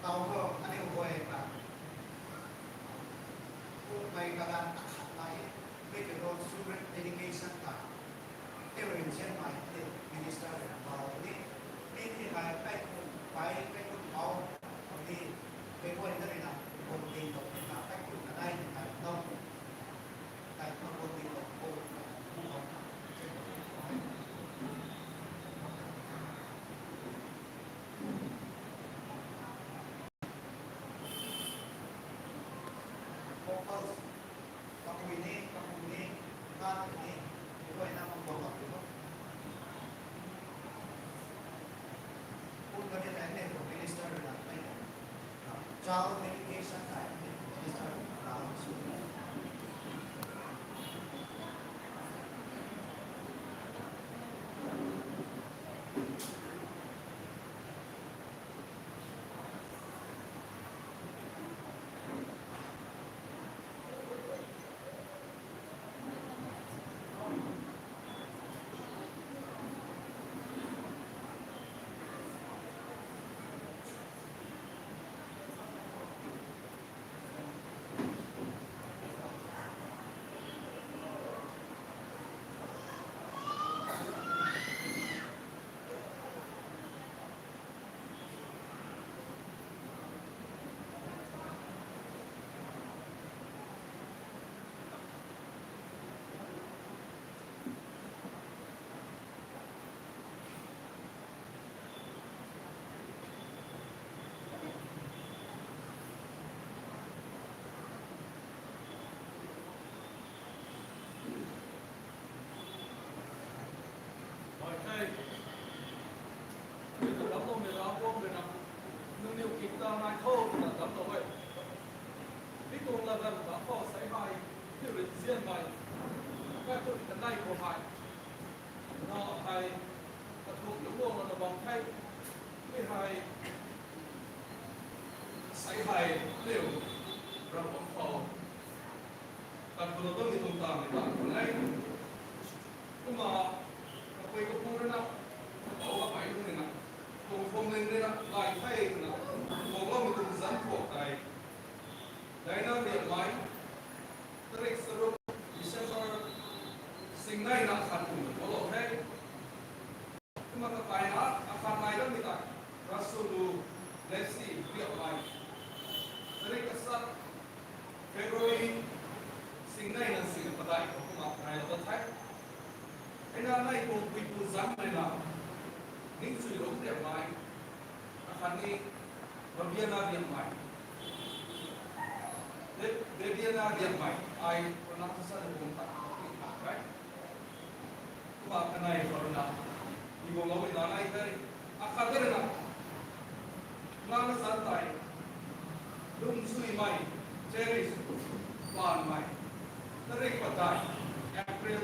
Tau thu aniu guay ta, kummei kaganv akhat nai, mei kiu tuang student dedication ta, aniu rui nzianmei aniu minister rui na bau ni, mi ni hei kaikhun pai, kaikhun bau, mi, mei guay na rui na, bonding tou na, kaikhun kanei ni hei, nau, kai na bonding tou, bonding tou, bu hou na, Child dedication time, minister. Mai the. Mi tu damcloumei Ravguangc rui na, nangniw kikta nai tho twna damclou e. Mi tuang latdanv ta khou sei hei, mi rui nzianmei, kaikhun kanei khou hei, na hei, kathumh lungc guangna bam the. Mi hei, sei hei, aniu, Ravguangc khou, tat khou na bammei tuang tamei ta khou nai. Kumna, kapui kapu rui na, kapou kamei rui na, tuang phwamling rui na, gay the twna, guangloumei tuang zanc phuak tei, Daina Riamhmei, tarik charuk December, singneina khat twna guanglou the. Kumna kapaina akhat nai bammei tei, Rasulu Lesi Riamhmei, tarik kasat February, singneina sing padeih khou kumna nailou dat the. Heina nei tuang puipu zanc rui na, Ningchuilungc Riamhmei, akhatni Babiana Riamhmei, Be-, Babiana Riamhmei, ai pronounce sa na kum ta, ta, right? Kumna kanei khou rui na, i guanglou na nai the, akhat rui na, nana zanc tei, Lungchuimei, Cherish Panmei, tarik padeih, April,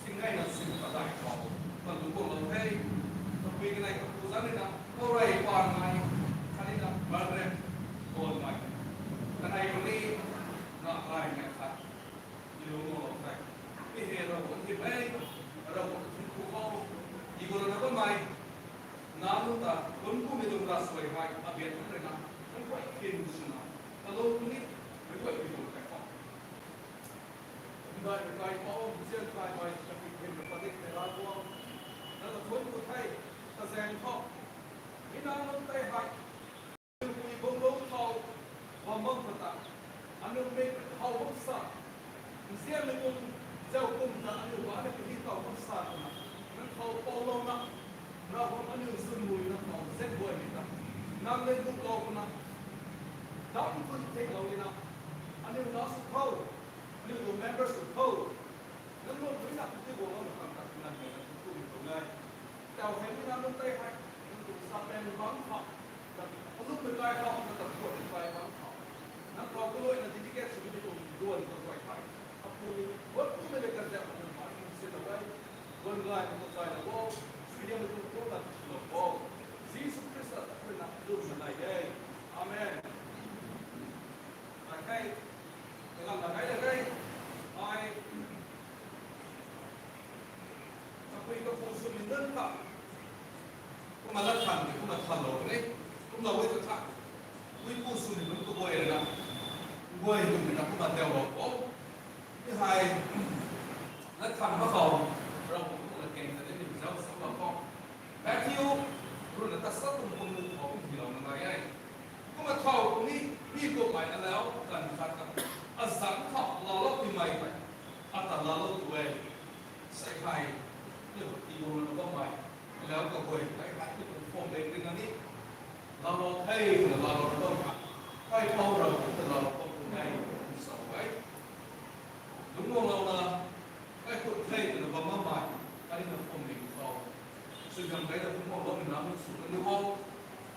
singneina sing padeih khou, kalung guanglou the, kapui kanei kapu zanc rui na, Kaurei Panmei, khatni na Margaret Gonmei, kanei khou ni, na gaymei khat, i lungc guanglou the. Mi hei Ravguangc hymei, Ravguangc thingpuk khou, i guanglou na bammei, na nunc ta, kum kummei tuang ravsuai hei, abian kum rui na, nang guay khin swna, kalung ni, meic guay khin tuang kai khou. Ndai mei kai khou, nzian kaimei, kapui khin na padik tei Ravguangc, nang kathun ku the, kazaeng khou. Mi na nunc tei hei, aniu pui bungc lungc khou, bam bam khou ta, aniu mik khou bam sa, nzianmei tuang zau kum ta aniu ba ni kahi khou bam sa twna, nang khou poulouna, Ravguangc aniu zunmui nang khou zet guaymei ta, nang le nuhlou puna, Dam tun thei lou ni na. Aniu na sw khou. Aniu tuang member sw khou. Nang lou tui na tui guang lou na kan ta na ni na tui tuang e. Tau hei ni na lung tei hei. Nang tuang sa pen bang khou. Nang lung tei kai khou, nang tuang tuan tei kai bang khou. Nang khou kalui na dedicate sw ni tuang duan tuang kai hei. Apu ni, wat pu mei le kan zak na ma ni si na wei. Duan gay na tuang kai na wo. Sui diam na tuang tuang na sw lou wo. Jisu Khrista ta khui na lung na nai e. Amen. Ai kai, kalam na kai na kai, ai, kapui kapu swmei nunc ta, kumna lat than ni, kumna than lou ni, kumna wei ta tha, puipu swmei nunc kaguay rui na, guay nunc rui na kumna tau lou o. Ni hei, lat than ma khou, Ravguangc tuang latkaeng ta ni zauc sa ma khou. Matthew, rui na ta sa tuang pung mu khou kum hilou na nai e. Kumna thow ni, mi kummei alau kan khat ta, azanc khou laalou timei tei, ata laalou tu e. Sei hei, ni ti bung na bammei, alau kaguay, hei hei ni tuang form le ring na ni, laalou the, na laalou na bam hei, hei pau rau, na laalou bam tu e, sa e. Lungc guang lou na, kai khut thei twna bam bammei, ai na form le khou. Sui gam kai na lungc guang lou na, sw kan ni o,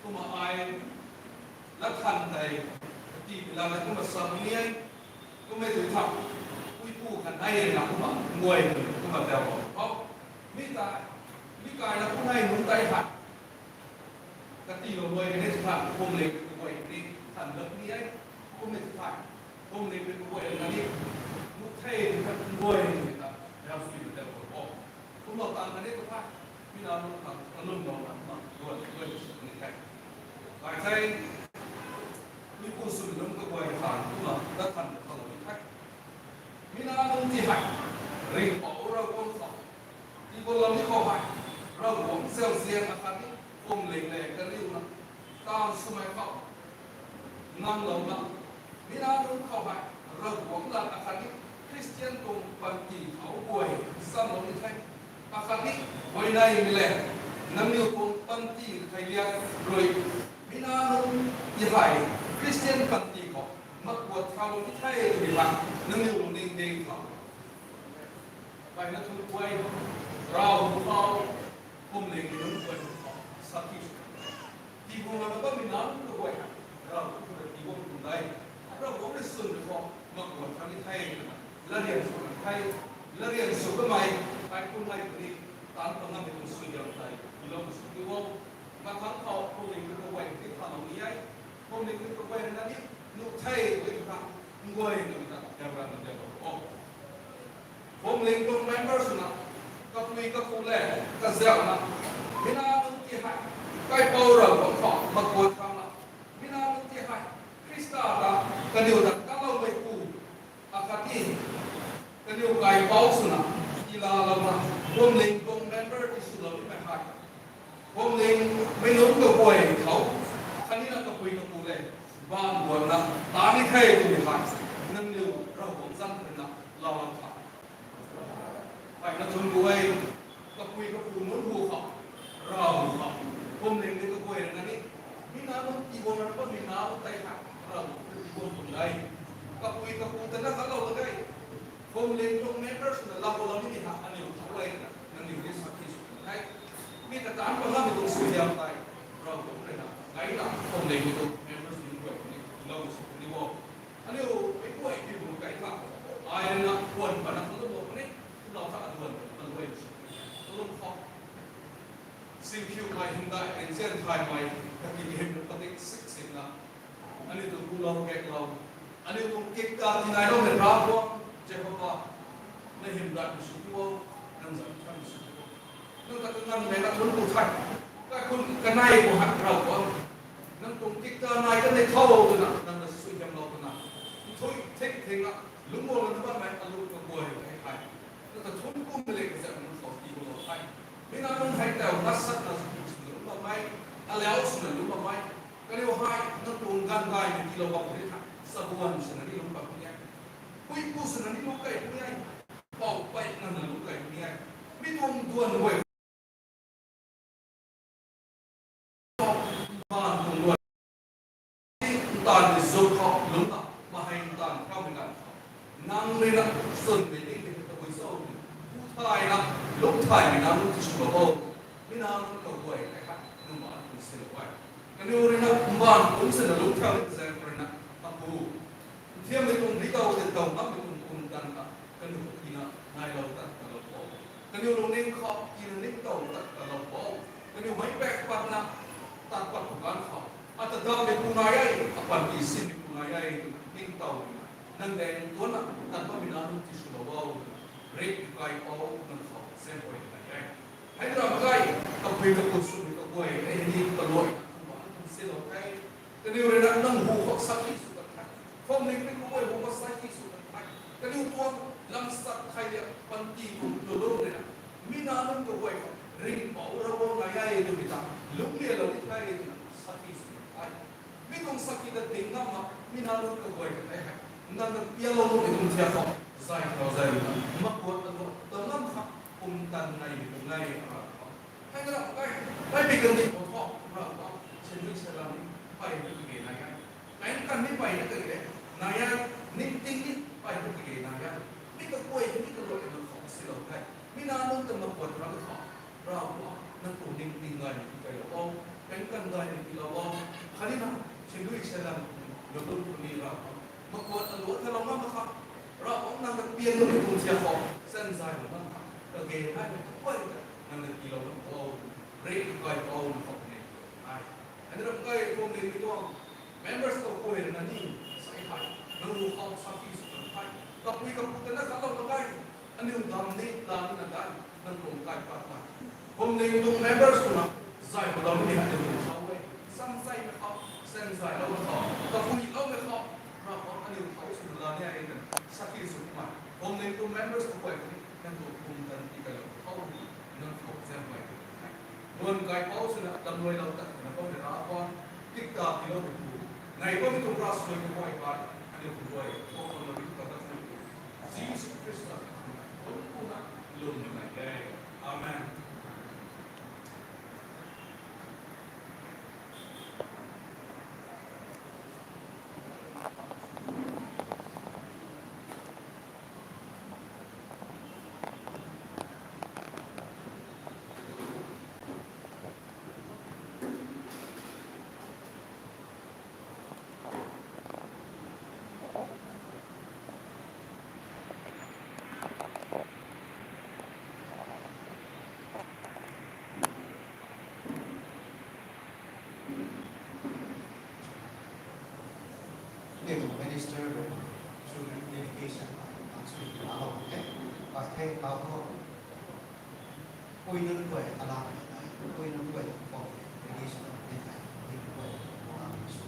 kumna ai, lat than tei, ti la na kumna sa ni e, kummei tui tha, puipu kan ai na kumna, guay kumna tau o. Mi ta, mi kai na kumna nunc tei hei. Katilou guay ni than, phuamling kaguay ni than dat ni e, kummei than, phuamling kaguay na ni, nu thei ni than guay ni ta, yau sui na tau o. Kumlou tan kani tu tha, mi na lung than, kalum lou na, ma, guay, guay, ni thei. Kai thei, mi pu sui lung kaguay than, kumna, dat than, kalou ni thei. Mi na lung ti hei, ringh pou Ravguangc khou. Tiibaanlou ni khou hei, Ravguangc zauzian akhatni phuamling le kariuna, taanv swmei khou, ngamlouna, mi na lung khou hei, Ravguangc lat akhatni Khristian tuang panty khou guay, samlou ni the. Akhatni, huayneymei le, nangniw tuang panty thei liat rui, mi na lung ti hei, Khristian panty khou, makuat thalou ni the twmei hei, nangniw lungning ding khou. Mpeyna thun guay, Ravguangc khou, phuamling nunc guay khou, sakhi sw. Tiiguangna bammei nunc kaguay, Ravguangc khou rui tiiguang tuang de. Ravguangc rui swn rui khou, makuat tha ni the, larian sw kan the, larian sw kamei, kai kum nai puni, taanc pang ngammei tuang suaihiam tei, tiilou sw ti o. Mathangc khou, phuamling nunc kaguay, ti thalou ni e. Phuamling nunc kaguay na ni, nu the, guay ta, guay na ta, yabra na yabra o. Phuamling tuang member swna, kapui kapu le, kazauhna, mi na lung ti hei, kaipouc Ravguangc khou, makuat thana, mi na lung ti hei, Khrista ta, kaniw ta kaloumeipu, akhatni, kaniw kaipouc swna, tiilalouna, phuamling tuang member ti swlou nimei hei. Phuamling mei nunc kaguay khou, khatni na kapui kapu le, baanv guangna, ta ni the twmei hei, nangniw Ravguangc zanc rui na, laalou tha. Mpeyna thun guay, kapui kapu nunc hu khou, Ravguangc khou, phuamling ni kaguay rui na ni, mi na lung tiiguangna bammei na lung tei hei, Ravguangc tiiguang tuang de. Kapui kapu ta na khalou ta de. Phuamling tuang member swna lakhou lam ni ha, aniw thau rui na, nangniw ni sakhi sw kan the. Mi ta taanc pang ngammei tuang suaihiam tei, Ravguangc rui na, ai na, phuamling tuang member sw ni guay ni, lou sw ni o. Aniu, meic guay ti bu kai tha, ai rui na, puan pana kalum lou puni, kumlou tha aduan, kalum sw, kalum khou. Singkhiu kai hymdaih, rinzian thaymei, kaki hym padik sik sikna. Aniu tuang kulou kaklou. Aniu tuang kikta tinailoumei Ravguangc, Jehova. Na hymdaih sw o, nang zanc than sw o. Nang ta kanganvmei na thun ku the. Kaikhun kanei khou hei Ravguangc. Nang tuang kikta nai kanei tho twna, nang na suaihiamlou twna. Nthuih thik thingna, lungc guangna bammei aluh kaguay hei hei. Nang ta thun kummei le kazauh nunc khou tiiguanglou the. Mi na nunc hei tau nasatna sw lungc bammei, alau swna lungc bammei. Kaniw hei nang tuang ganv gaymei tiilou bam the tha, sabuan swna ni lungc bam ni e. Puipu swna ni lungc key puni e. Pou peyna na lungc key puni e. Mi tuang duan guay, baanv tuang duan, taanv ni zuk khou lungc na, mahei taanv kammei ganv khou, nang rui na, swnmei ning tei tabui cho, pu thayna, lungc thaymei nang nunc tiswlou o, mi nang nunc kaguay tei hei, nang baanc kum silou e. Kaniw rui na, mbaanv kum sina lungc thau ni zaeng rui na, apu, nthiammei tuang ri tau tei tau ngammei tuang kum tan na, kaniw tina, nailou tat talou o. Kaniw lungning khou, tina ning tau tat talou o. Kaniw meic pak patna, tat pat pw ganv khou, ata dammei pu nai e, apanty sinmei pu nai e, ningtow na, nang daeng tuanna, tat patmei nang nunc tiswlou o, rik kai o, nang khou zaeng guay nai e. Hei na ram kai, kapui kapu swmei kaguay, ei ni kaluai, nang baanc kum silou the. Kaniw rui na nang hu khou sakhi sw kan the. Phwamling rui kaguay hu khou sakhi sw kan the. Kaniw tuang lam sat thei lia panty kum lulung rui na, mi nang nunc kaguay khou ringhpouc Ravguangc nai e twmei ta, lungclialou ni the twna sakhi sw kan the. Mi tuang sakhi ta ding ngam mak, mi nang nunc kaguay ta tei hei, nang ta pialou nuhmei tuang thiak khou, zay khou zay rui na, makuat ta lu, ta ngam khang, pumtan naimei tuang nai e, a ra khou. Hei na ram kai, Bible kan di khou thu, ra khou, sinui salam ni, pey na kage nai e. Kaeng kan ni pey na kage nai e, ningting ni pey na kage nai e. Mi kaguay, mi kaluai na khou silou the. Mi nang nunc ta makuat ram khou, Ravguangc, nang tuang ningting gaymei tiilou o, kaeng kan gaymei tiilou o, khatni na, sinui salam, nang tuang puni Ravguangc, makuat aluat thalou ngam mak kha, Ravguangc nang ta pian nuhmei tuang thiak khou, sanzaylou ngam kha, kage naimei kaguay ta, nang ta tiilou ngam o, rik kai o, nang khou ni, ai. Hei na ram kai phwamling rui tuang, members khou guay rui na ni, sai hei, nang hu khou sakhi sw kan the, kapui kapu ta na khatlou na kai, aniu dam ni, la ni na dai, nang tuang kai pat na. Phwamling tuang members khou na, zay khou dam ni aniu tuang thau e. Samsaimei khou, sanzaylou khou, kapuiloumei khou, Ravguangc aniu thau swna la ni e twna, sakhi sw kumna. Phwamling tuang members khou guay ni, nang tuang pumtan tiilou thau, nang khou zaeng guay Luan kaipouc swna lam luailou tat twna bam rui Ravguangc, tikta tiiloumeipu, nai bammei tuang ravsuai kaguay pat, aniu kaguay, kakhou lou ri ta dat twmeipu, Jisu Khrista, kum kumna, lwmmei nai e. Amen. Minister, through dedication, actually, allow, okay? But hey, how about Pui nunc guay alam nai, pui nunc guay khou, traditional nai, pui nunc guay khou alam sw.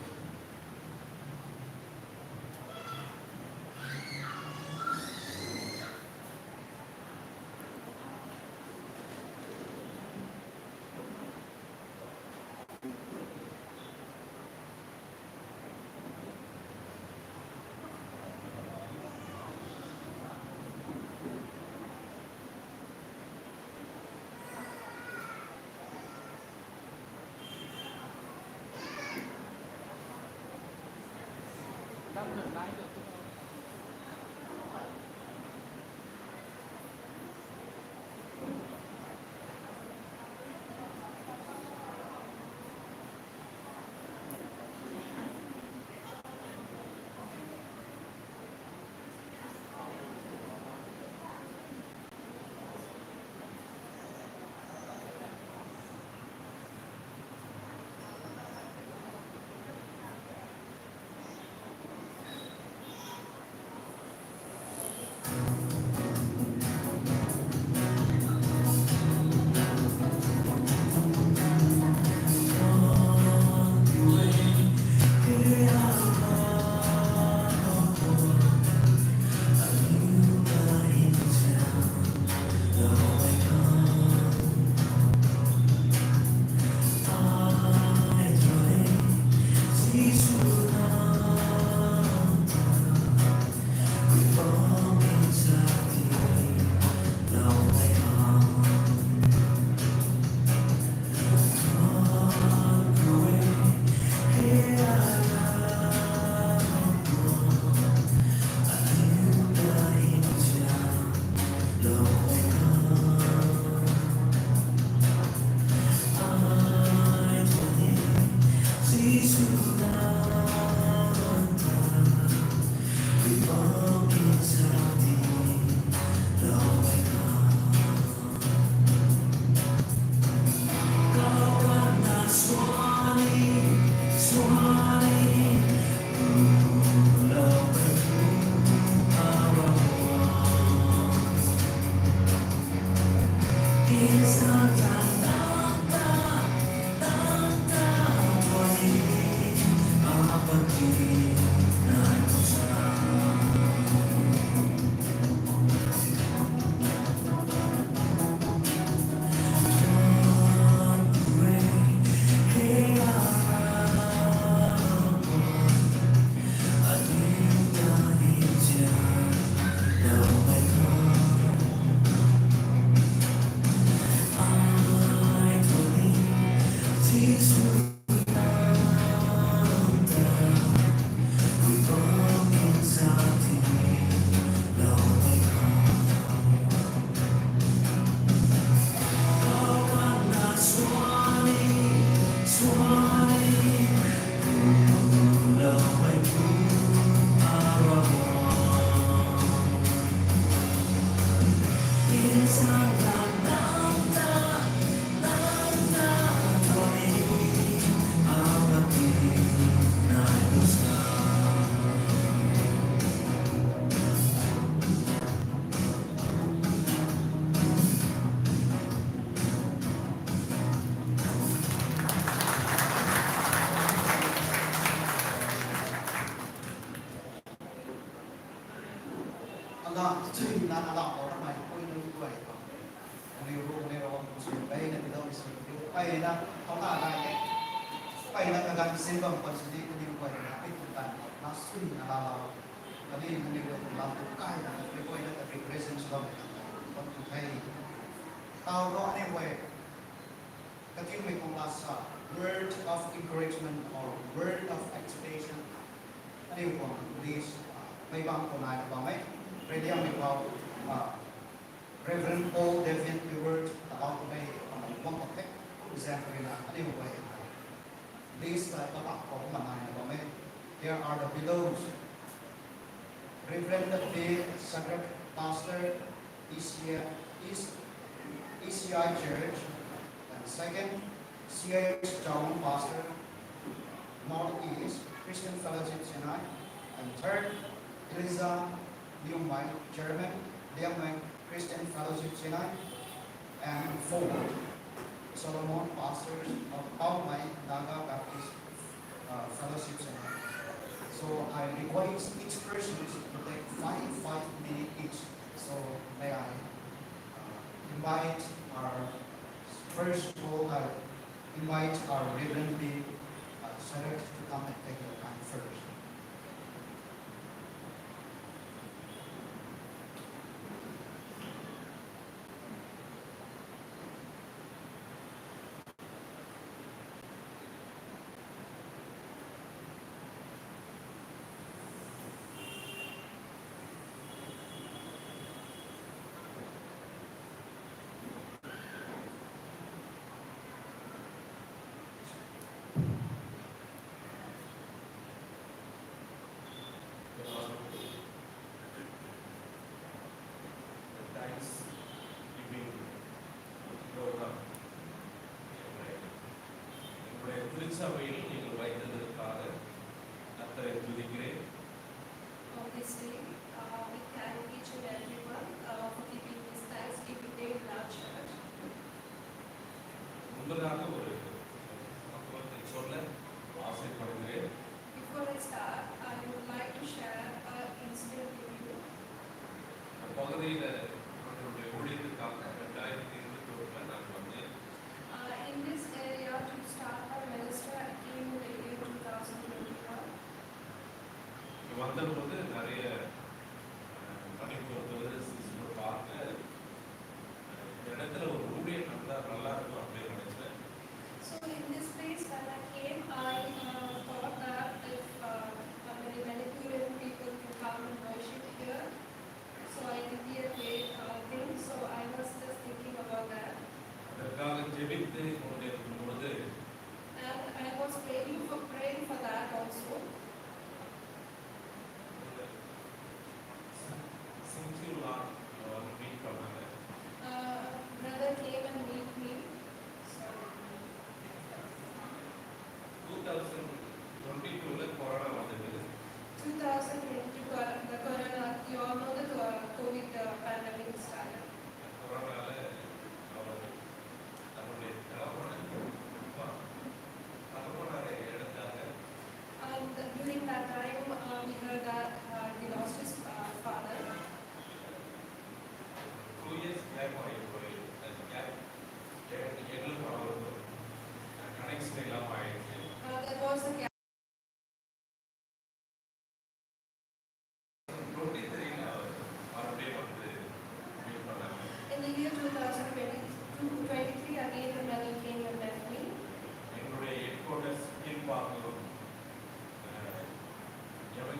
Alam chuina alam lou ramei pui nunc guay khou, kaniw ru kaniw ru sw peyna tiilou ni sw peyna khou na gay e, peyna kaganv sin bam khwan sw di kaniw guay na pit tan na swna alam lou, kaniw kaniw ru lam tu kaina kaniw guay na kaniw presence bam bam tu the. Tau ro aniu guay Kathumei tuang lasa, word of encouragement or word of expectation. Aniu tuang list, mei bang khou nai bam e. Radium mei khou, Reverend Paul David Edward, about mei, bang khou the. Example na aniu guay list ta kabak khou kumna nai bam e. Here are the belows. Reverend David Sagret, Pastor, E C I, East, E C I Church, and second, C H John, Pastor, Northeast Christian Fellowship, Chennai, and third, Eliza Liumai, Chairman, Liangmai Christian Fellowship, Chennai, and fourth, Solomon, Pastor of Paumai Naga Baptist, uh, Fellowship, Chennai. So I request each person to take five, five minutes each. So may I, uh, invite our, first of all, I invite our Reverend P, uh, Sarat to come and take the time first. Thanksgiving program. Everyone, please avail in invited the Father at the, to the grave. On this day, uh, we thank each and everyone, uh, for keeping this Thanksgiving Day in our church. Before I start, I would like to share an incident with you. Uh, in this area, to start my ministry, I came in the year two thousand twenty-one. Manipur, this is the part, uh, So in this place, when I came, I, uh, thought that if, uh, many Manipurian people can come and worship here, so I can be a great, uh, thing. So I was just thinking about that. And I was praying for, praying for that also. Uh, brother came and meet me. So, two thousand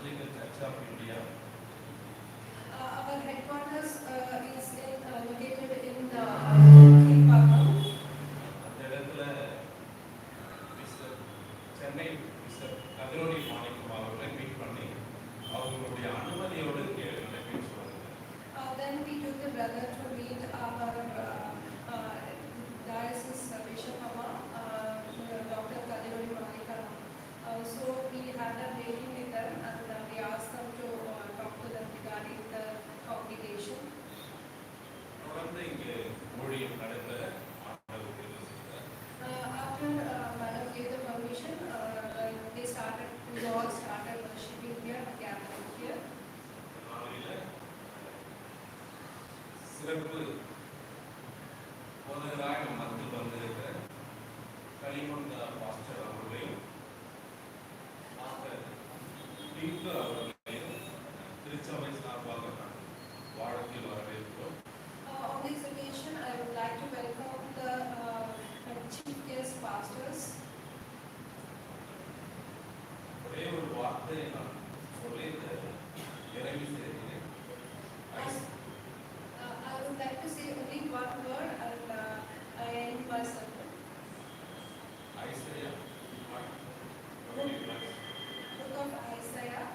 Church of India. Uh, our headquarters uh, is in, uh, located in uh, Thingpakam. அந்த இடத்துல மிஸ்டர் சென்னை, மிஸ்டர் கதிரொளி மாணிக்கம் அவர்களை மீட் பண்ணி, அவர்களுடைய அனுமதியோடு இங்கே நடைபெற்று வருகிறேன். Uh, then we took the brother to meet our uh, uh, diocese uh, bishop, Ama, uh, Doctor Kadirori Manikam. Uh, so we had a meeting with them and uh, we asked them to uh, talk to them regarding the congregation. Uh, after uh, Madam gave the permission, uh, they started, we all started worshipping here, gathering here. சிறப்பு போதகராய் நம் மத்தியில் வந்திருக்கிற களிமங்கா பாஸ்டர் அவர்களை டாக்டர் அவர்களை திருச்சபை சார்பாக நான் வாழ்த்தி வரவேற்கிறோம். Uh, on this occasion, I would like to welcome the uh, chief guest pastors. ஒரே ஒரு வார்த்தையை நான் சொல்லிட்டு இறங்கி செல்கிறேன். I, uh, I would like to say only one word and uh, I end my sermon. Isaiah. Book of Isaiah.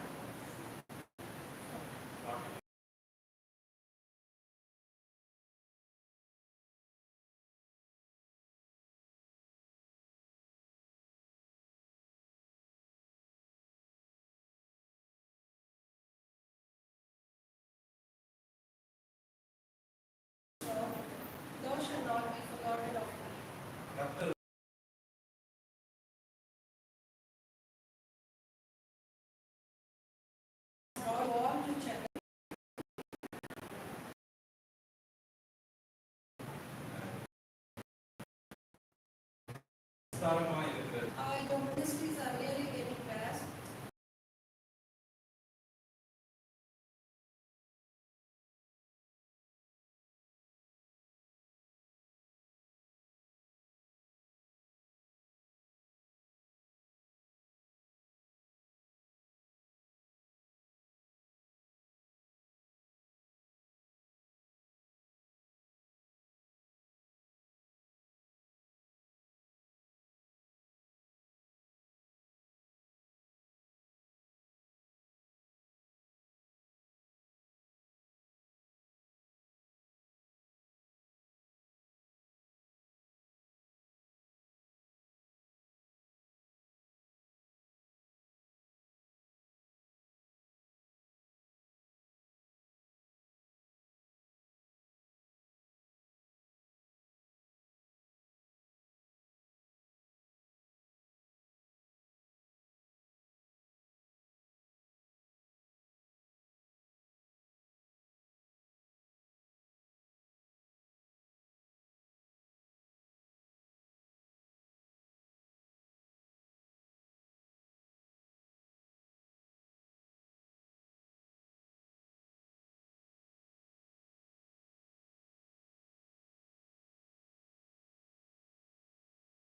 Thou shalt not be forgotten of me. Uh, your ministries are really